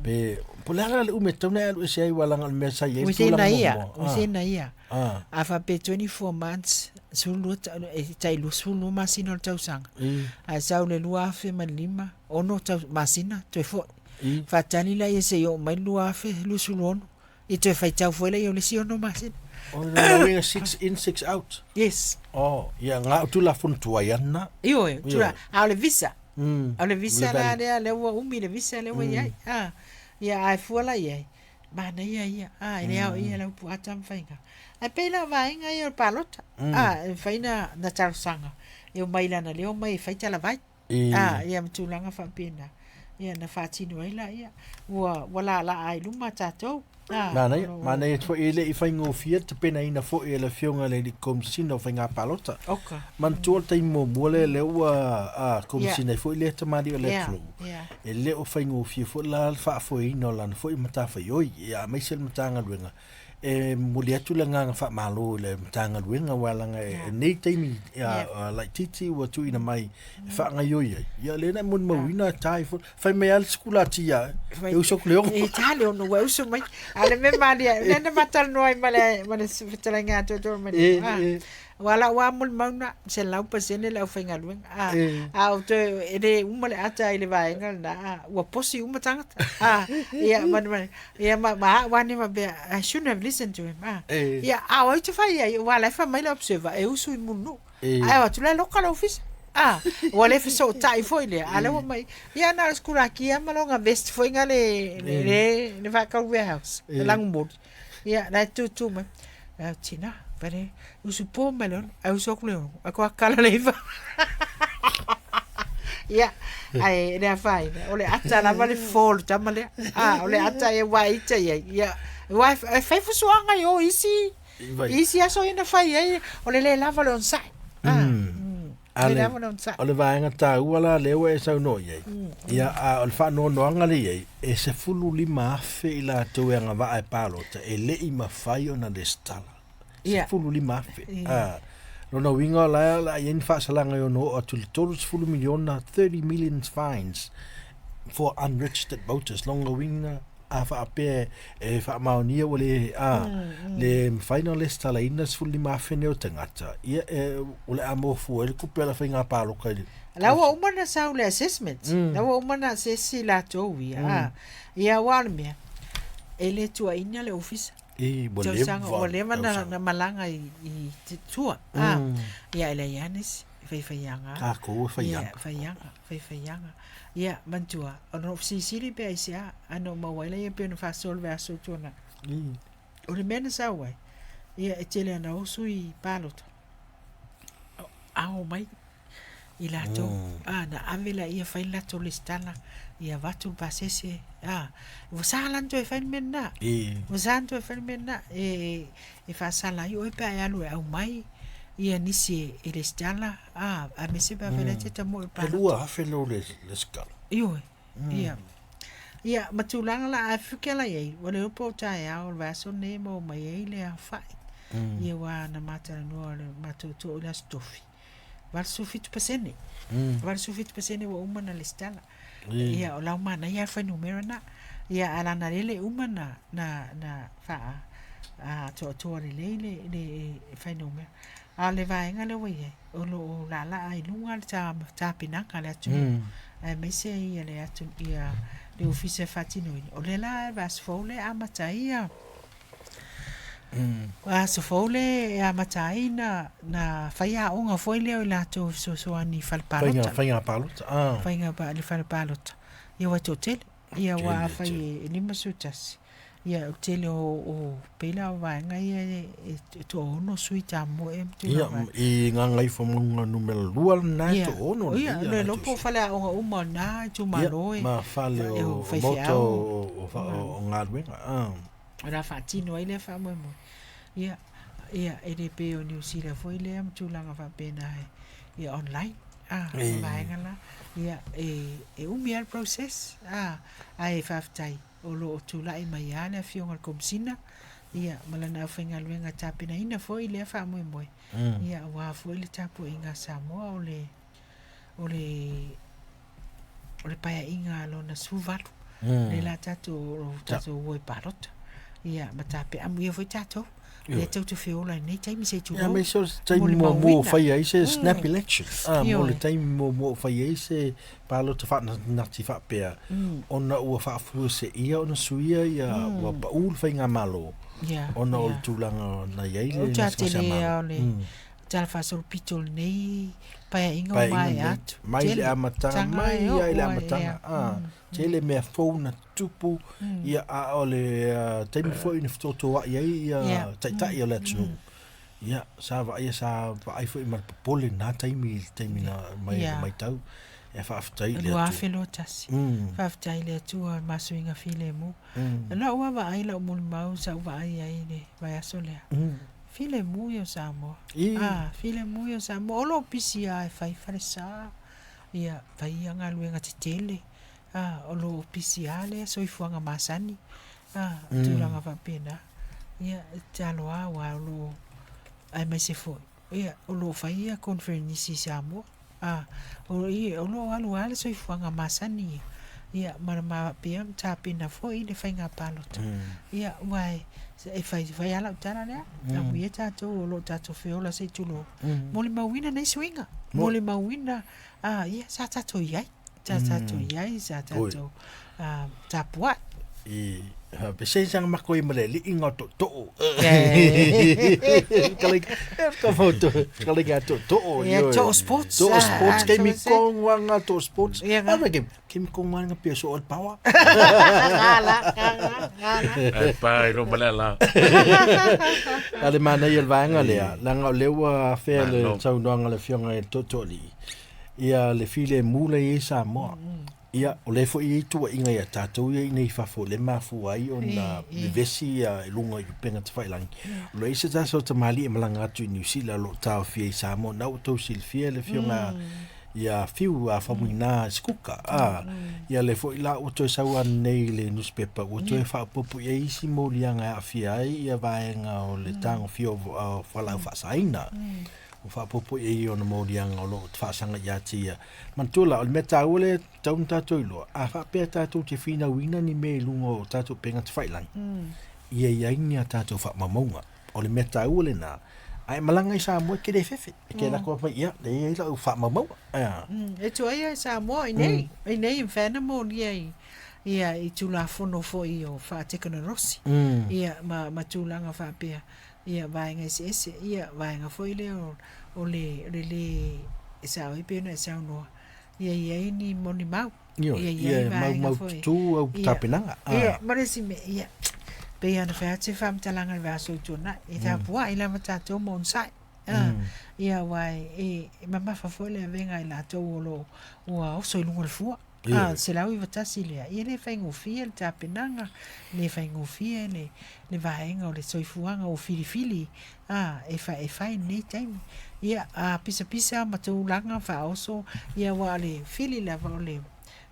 [SPEAKER 2] Pe, po o le a la le umi e tatau ona e alu ese ai aua leaga o le mea sa i ai le
[SPEAKER 1] Ua
[SPEAKER 2] tulaga
[SPEAKER 1] sena ia,
[SPEAKER 2] muamua.
[SPEAKER 1] ua sena ia.
[SPEAKER 2] A.
[SPEAKER 1] A faapea 24 months, 12 e tai 22 masina o le tausaga. Ae sau i le 2005, 6 tau, masina, toe foi. Faatali laia seia oo mai le 2026, ia toe faitau foi laia o le isi 6 masina.
[SPEAKER 2] O lona uiga six in, six out.
[SPEAKER 1] Yes.
[SPEAKER 2] Oh, ia nga o Tulafono tuai ana na.
[SPEAKER 1] Ioe, tula, a o le visa. O le visa
[SPEAKER 2] Le
[SPEAKER 1] la
[SPEAKER 2] valid.
[SPEAKER 1] lea, lea ua umi le visa lea ua iai. A, ia ae fua la iai, manaia ia, a, e le ao ia le upu ata ma faiga. Ae pei la o vaega ia o le palota, a, e mafai na, na talosaga, e omai lana lea omai e fai talavai. A, ia ma tulaga faapena. Ia na faatino ai laia, ua, ua laalaa ai luma tatou. A,
[SPEAKER 2] Manaia,
[SPEAKER 1] o lo o-
[SPEAKER 2] manaia foi e le i faigofie le tapenaina foi e le Afioga i le Alii Komesina o Faiga Palota.
[SPEAKER 1] Oka.
[SPEAKER 2] Manatua le taimi muamua lea lea ua Komesina ai foi lea tamalii o le
[SPEAKER 1] Ia,
[SPEAKER 2] atunuu.
[SPEAKER 1] ia.
[SPEAKER 2] E le o faigofie foi la le faafoeina o lana foi matafaioi, ia aemaise le Matagaluega. E momoli atu le agaga faamalo i le Matagaluega aua leaga e nei taimi laitiiti ua tuuina mai e faagaoioi ai. Ia lea na e molimauina e ta ai foi. Fai mai lava le sikulati ia oe, e uso atu le ono.
[SPEAKER 1] E ta le ono ua e uso mai. A o le mea malie, lea na ma talanoa ai ma le ma le fetalaiga atoatoa ma le. Aua o lau lava molimau lena, 100% le aufaigaluega. A, a ou toe, e le uma le ata i le vaega lena, a, ua posi uma tagata. A, ia, ma, ma, ia, ma, ma au lava nei faapea, I shouldn't have listened to him. A, ia, a o ai ou te fai ai, aua o la e fai mai le observer, e usu i Mulinuu. Ae o atu la e loka le ofisa. A, ua le fesootai foi lea, a o lea ua mai, ia na o le sikulaki lava ma lona vest foi na le, le, le faatau warehouse, le lagumoli. Ia, la e tutu mai. Au tina, vale, usu po mai le ono, ai usu atu le ono, ai koa kala le iva. Ia, ai le afaina, o le ata lava le fofo o le tama lea. Ah, o le ata e ua ita i ai. Ia, ua e fai fusuaga i o isi, isi aso ia na fai ai, o le le lava o le onosai. Ah,
[SPEAKER 2] A
[SPEAKER 1] le
[SPEAKER 2] le,
[SPEAKER 1] lava o le onosai.
[SPEAKER 2] o le vaega taua la lea ua e saunoa i ai, ia, a o le faanoanoaga lea i ai, e 15,000 i latou e agavaa e palota, e le i mafai ona resitala.
[SPEAKER 1] Ia.
[SPEAKER 2] 15,000.
[SPEAKER 1] Ia.
[SPEAKER 2] A, lona uiga o la e o le a i ai ni faasalaga e ono oo atu i le 30 miliona, 30 million fines for unregistered voters. Lona uiga, a faapea e faamaonia ua le, a, le mafai ona resitalaina 15,000 nei o tagata, ia, e, o le a mofua ai le tupe a le faiga palota i le
[SPEAKER 1] La ua uma ona sau le assessment. La ua uma ona assess i latou ia. A, ia aua o le mea, e le tuuaina le ofisa.
[SPEAKER 2] I, ua
[SPEAKER 1] Tausaga,
[SPEAKER 2] leva
[SPEAKER 1] ua leva na,
[SPEAKER 2] tausaga.
[SPEAKER 1] na malaga i, i te tua. A, ia e leai lava nisi, e faifaiaga lava.
[SPEAKER 2] Tatou e faiaga.
[SPEAKER 1] Ia, faiaga, faifaiaga. Ia, manatua, ona ou fesilisili pe aisea, ae na ou maua ai laia pei ona faasoa le vaiaso ua tuanai. O le mea na sau ai, ia e tele ana o sui palota, ao mai i latou, a, na ave laia fai le latou resitala, ia avatu le pasese, a, ua sa la ona toe fai le mea lena. Ua sa ona toe fai le mea lena, e, e faasala ai oe pe a e alu e aumai ia nisi e resitala, a, aemaise pe afai la e te tamoe i le
[SPEAKER 2] E
[SPEAKER 1] palota.
[SPEAKER 2] 2,000 lou resitala.
[SPEAKER 1] Ioe, ia. Ia, ma tulaga la a fuke la i ai, ua le iloa po o taeao o le vaiaso lenei e maua mai ai le aofai. Ia aua na ma talanoa le matou tootoo i le Aso Tofi, 87%. 87% ua uma ona resitala. Ia, o la ua manaia lava le fuainumera lena. Ia, ae leaga o lea e le i uma na, na, na faa atoatoa lelei le, le fuainumera. A o le vaega lea ua i ai, o lo o laalaa i luga le tapenaga a le atunuu, aemaise ia le atu, ia le ofisa e faatinoina. O lea la e vaiaso fou lea e amata ai ia Aso fou le e amata ai na, na faiaoga foi lea o i latou e fesoasoani i fale
[SPEAKER 2] Faiga,
[SPEAKER 1] palota.
[SPEAKER 2] faiga palota. Ah.
[SPEAKER 1] Faiga pa, le fale palota. Ia ua toatele. Ia aua
[SPEAKER 2] Tele,
[SPEAKER 1] afai
[SPEAKER 2] tele.
[SPEAKER 1] e 51, ia o le tele o, o pei la o vaega ia e, e toaono sui Samoa ea ma
[SPEAKER 2] Ia,
[SPEAKER 1] tulaga faapea.
[SPEAKER 2] i Gagaifomauga numera 2 lena e
[SPEAKER 1] Ia,
[SPEAKER 2] toaono
[SPEAKER 1] ia,
[SPEAKER 2] lelei
[SPEAKER 1] le
[SPEAKER 2] a
[SPEAKER 1] iloa
[SPEAKER 2] latou
[SPEAKER 1] po o
[SPEAKER 2] sui.
[SPEAKER 1] faleaoga uma o lena
[SPEAKER 2] Ia,
[SPEAKER 1] itumalo e,
[SPEAKER 2] ma fale
[SPEAKER 1] e
[SPEAKER 2] o,
[SPEAKER 1] o
[SPEAKER 2] o maota
[SPEAKER 1] faifeau.
[SPEAKER 2] o, o, o, o galuega. Ah.
[SPEAKER 1] O le a faatino ai lea faamoemoe. Ia, ia, e le pei o Niu Sila foi lea ma tulaga faapena e, ia online. Ah, o
[SPEAKER 2] E,
[SPEAKER 1] vaega la. Ia, e, e umi lava le process. Ah, ae faafetai o lo o tulai mai lava le afioga i le Komesina, ia, ma lana aufaigaluega e tapenaina foi lea faamoemoe. Ia, aua foi le tapuaiga a Samoa o le, o le, o le paeaiga a lona 18, lea la tatou, o lo o tatou o e palota. Ia, ma tape amuia foi tatou. Lea tou te feola i lenei taimi se i
[SPEAKER 2] Ia,
[SPEAKER 1] tulou.
[SPEAKER 2] aemaise o le taimi muamua o
[SPEAKER 1] Molimauina.
[SPEAKER 2] fai ai se snap election. Ah, mo
[SPEAKER 1] Ioe.
[SPEAKER 2] le taimi muamua o fai ai se palota faanatinati faapea, ona ua faafuaseia ona suia ia, ua pau le faigamalo,
[SPEAKER 1] Ia,
[SPEAKER 2] ona o le
[SPEAKER 1] ia.
[SPEAKER 2] tulaga na i ai
[SPEAKER 1] O
[SPEAKER 2] le
[SPEAKER 1] te
[SPEAKER 2] gasegase a
[SPEAKER 1] tele
[SPEAKER 2] Malo.
[SPEAKER 1] o le tala faasolopito o lenei paeaiga o
[SPEAKER 2] Paeaiga
[SPEAKER 1] maea
[SPEAKER 2] lenei.
[SPEAKER 1] atu.
[SPEAKER 2] Mai le
[SPEAKER 1] Tele.
[SPEAKER 2] amataga,
[SPEAKER 1] Tanga
[SPEAKER 2] mai
[SPEAKER 1] e oo
[SPEAKER 2] ai le
[SPEAKER 1] ai,
[SPEAKER 2] amataga.
[SPEAKER 1] ia.
[SPEAKER 2] Ah, tele mea fou na tupu, ia, a o le, ah, taimi foi na fetotoai ai ia
[SPEAKER 1] Ia.
[SPEAKER 2] taitai o le atunuu. Ia, sa vaaia, sa vaai foi ma le popole lena taimi i le taimi na mai
[SPEAKER 1] Ia.
[SPEAKER 2] matau. E faafetai i le
[SPEAKER 1] Lua
[SPEAKER 2] Atua.
[SPEAKER 1] afe lua tasi. Faafetai i le Atua i le masuiga filemu. Lau lava vaai lau molimau sa ou vaai ai i le vaiaso lea. Filemu ia o Samoa.
[SPEAKER 2] I.
[SPEAKER 1] Ah, filemu ia o Samoa. O lo o pisi lava e fai falesa. Ia, fai ia galuega tetele. Ah, o lo o pisi lava lea soifuaga masani. Ah, o tulaga faapena. Ia, e tatalo lava aua o lo o aemaise foi. Ia, o lo o fai ia conferenisi i Samoa. Ah, o, i, o lo o alu lava le soifuaga masani ia. Ia, ma le faapea ma tapena foi le faiga palota. Ia, aua e, e fai, fai lava lau tala lea. Amuia tatou o lo o tatou feola se i tulou. Molimauina nei suiga. Molimauina, ah, ia, sa tatou i ai. Sa tatou i ai, sa tatou ah, tapuai.
[SPEAKER 2] I, ha, pe se sanga mako i ma le liiga o tootoo.
[SPEAKER 1] Eh.
[SPEAKER 2] Ka like, e ka foto, ka like a tootoo.
[SPEAKER 1] Ia,
[SPEAKER 2] ioe.
[SPEAKER 1] too sports.
[SPEAKER 2] Too
[SPEAKER 1] Ah,
[SPEAKER 2] sports,
[SPEAKER 1] ah,
[SPEAKER 2] kei mi
[SPEAKER 1] too se-
[SPEAKER 2] kongwanga too sports.
[SPEAKER 1] Ia, nga.
[SPEAKER 2] Ana kei, kei mi kongwanga pia so all power.
[SPEAKER 1] Ngala, ngala, ngala.
[SPEAKER 3] Ai pa i roma le la.
[SPEAKER 2] A le mana ia le vaega lea, leaga o lea ua afea le
[SPEAKER 3] Malo.
[SPEAKER 2] saunoaga a le afioga i le tootooalii, ia le filemu la i ai Samoa. Ia, o lea foi i ai tuuaiga ia tatou ia i inei fafo o lea e mafua ai ona
[SPEAKER 1] E, e.
[SPEAKER 2] vevesi ia i luga i upega tafailagi. O lo o i ai se tasi o tamalii e malaga atu i Niu Sila o lo o taofia i Samoa, na ua tou silafia le afioga ia Fiu a Faumuina Sikuka. Ah, ia le foi la ua toe sau ananei i le newspaper, ua toe faaopoopo i ai isi moliaga e aafia ai ia vaega o le tagofia o o fualaau faasaina. Ua faaopoopo i ai ona moliaga o lo o faasaga ia te ia. Manatua la, o le mea taua lea e tatau ona tatou iloa, a faapea tatou te finauina ni mea i luga o tatou upega tafailagi, ia i ai ni a tatou faamaumauga. O le mea taua lena, a e malaga i Samoa e te le fefe, e te lako mai, ia, lea e i ai lau faamaumauga. Ah.
[SPEAKER 1] E tuai ai Samoa i nei, i nei e mafai ona molia i, ia, i Tulafono foi o faatekonolosi. Ia, ma, ma tulaga faapea, ia, vaega eseese, ia, vaega foi lea o, o le, o le lē e sao ai pei ona e saunoa, ia i ai ni molimau.
[SPEAKER 2] Ioe,
[SPEAKER 1] Ia i
[SPEAKER 2] ia
[SPEAKER 1] ai
[SPEAKER 2] e
[SPEAKER 1] vaega
[SPEAKER 2] maumau
[SPEAKER 1] foi.
[SPEAKER 2] tutū au
[SPEAKER 1] Ia.
[SPEAKER 2] tapenaga. Ah.
[SPEAKER 1] Ia, ma le isi mea, ia, pei ona fai atu se faamatalaga i le vaiaso ua tuanai, e tapuai lava tatou ma onosai. Ah, ia, aua e, e, e mamafa foi le avega i latou o lo o ua oso i luga o le fua.
[SPEAKER 2] Ioe.
[SPEAKER 1] Ah, 191 lea, ia le faigofie le tapenaga, le faigofie le, le vaega o le soifuaga ua filifili, ah, e fa, e fai lenei taimi. Ia, a pisapisa ma tulaga faaoso, ia aua o le fili lava o le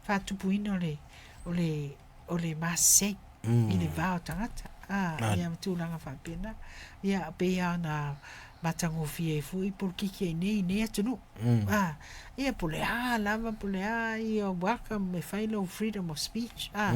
[SPEAKER 1] faatupuina o le, o le, o le masese i le va o tagata. Ah,
[SPEAKER 2] Ah.
[SPEAKER 1] ia ma tulaga faapena. Ia, pei lava ona matagofie ai foi polokiki ai nei i nei atunuu. Ah, ia po o le a lava po o le a ia welcome e fai lau freedom of speech. Ah,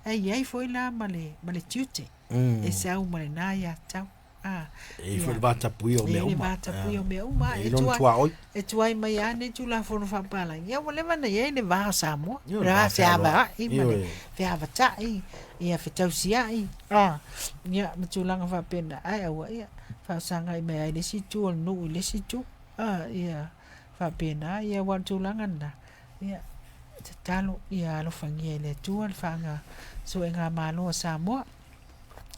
[SPEAKER 1] e i ai foi la ma le, ma le tiute e sau ma lena iatau. A,
[SPEAKER 2] E i ai foi le vatapuia o
[SPEAKER 1] mea
[SPEAKER 2] uma. E i ai le
[SPEAKER 1] vatapuia o mea uma.
[SPEAKER 2] E i ai lona tuaoi.
[SPEAKER 1] E tuai mai lava nei Tulafono Faapalagi, ia ua leva ona i ai le va o Samoa, le va feavaai ma le feavatai, ia fetausiai, a, ia ma tulaga faapena, ae aua ia faafesagai mai lava i le isi itu o le nuu i le isi itu, a, ia faapena, ia aua o le tulaga lena, ia tatalo ia alofagia e le Atua le faaga suega malo a Samoa.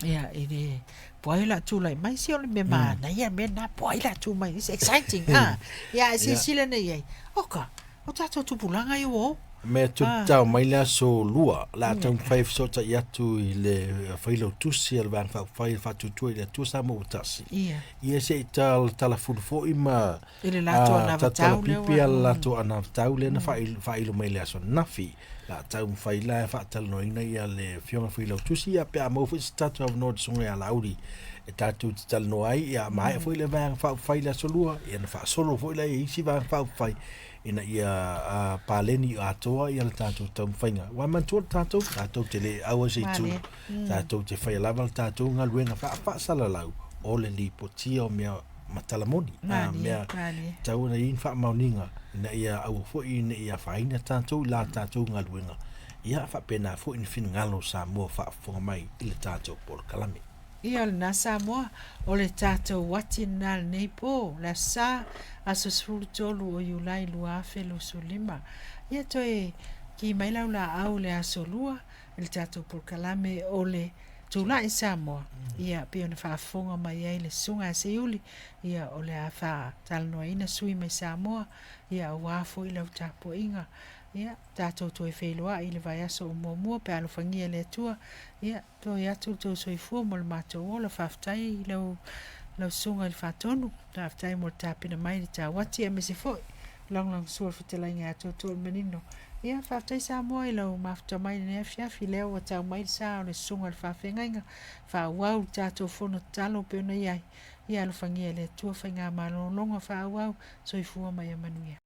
[SPEAKER 1] Ia, i le po ai o le a tulai mai, se o le mea manaia le mea lena, po ai o le a tu mai, it's exciting, ah. Ia, a e silasila nei i ai, oka, o tatou tupulaga ia ua o.
[SPEAKER 2] Mea tau mai le aso lua, o le a taumafai e fesootai atu i le failautusi a le Vaega Faaupufai o le Faatuatua i le Atua Samoa ua Tasi.
[SPEAKER 1] Ia.
[SPEAKER 2] Ia se i talafulu foi ma
[SPEAKER 1] I le latou anavatau
[SPEAKER 2] lea ua. Tatalapipi a le latou anavatau lea na faailo mai i le aso ananafi. O le a taumafai la e faatalanoaina ia le Afioga Failautusi ia pe a maua foi se tatou avanoa i le Susuga ia Laauli e tatou te talanoa ai ia maea foi le Vaega Faaupufai i le aso Lua ia ona faasolo foi lea i isi Vaega Faaupufai ina ia paleni atoa ia le tatou taumafaiga. Aua manatua le tatou, tatou te le au ai se itu, tatou te faia lava le tatou galuega faafaasalalau o le lipotia o mea ma tala moni. A mea tatau ona i ai ni faamaoniga ina ia aua foi ne i afaina tatou i la tatou galuega, ia faapena foi ni finagalo o Samoa faafofoga mai i le tatou polokalame.
[SPEAKER 1] Ia o lena Samoa, o le tatou uati lena lenei po, le Aso Sa, aso 13 o Iulai 2025. Ia toe ki mai lau laau i le aso Lua i le tatou polokalame o le Tulai Samoa, ia pei ona faafofoga mai ai le Susuga ia Seiuli, ia o le a faatalanoaina sui mai Samoa, ia aua foi lau tapuaiga. Ia tatou toe feiloai i le vaiaso o muamua pe a alofagia e le Atua, ia toe atu le tou soifua mo le matou ola. Faafetai i lau lau Susuga i le Faatonu, faafetai mo le tapena mai i le tauati aemaise foi lagolagosua i le fetalaiga ia Tootoolemanino. Ia, faafetai Samoa i lau mafuta mai i lenei afiafi, lea ua tau mai le sa o le susuga i le faafeagaiga, faaauau le tatou fono tatalo pei ona i ai. Ia alofagia e le Atua faigamalologa faaauau, soifua ma ia manuia.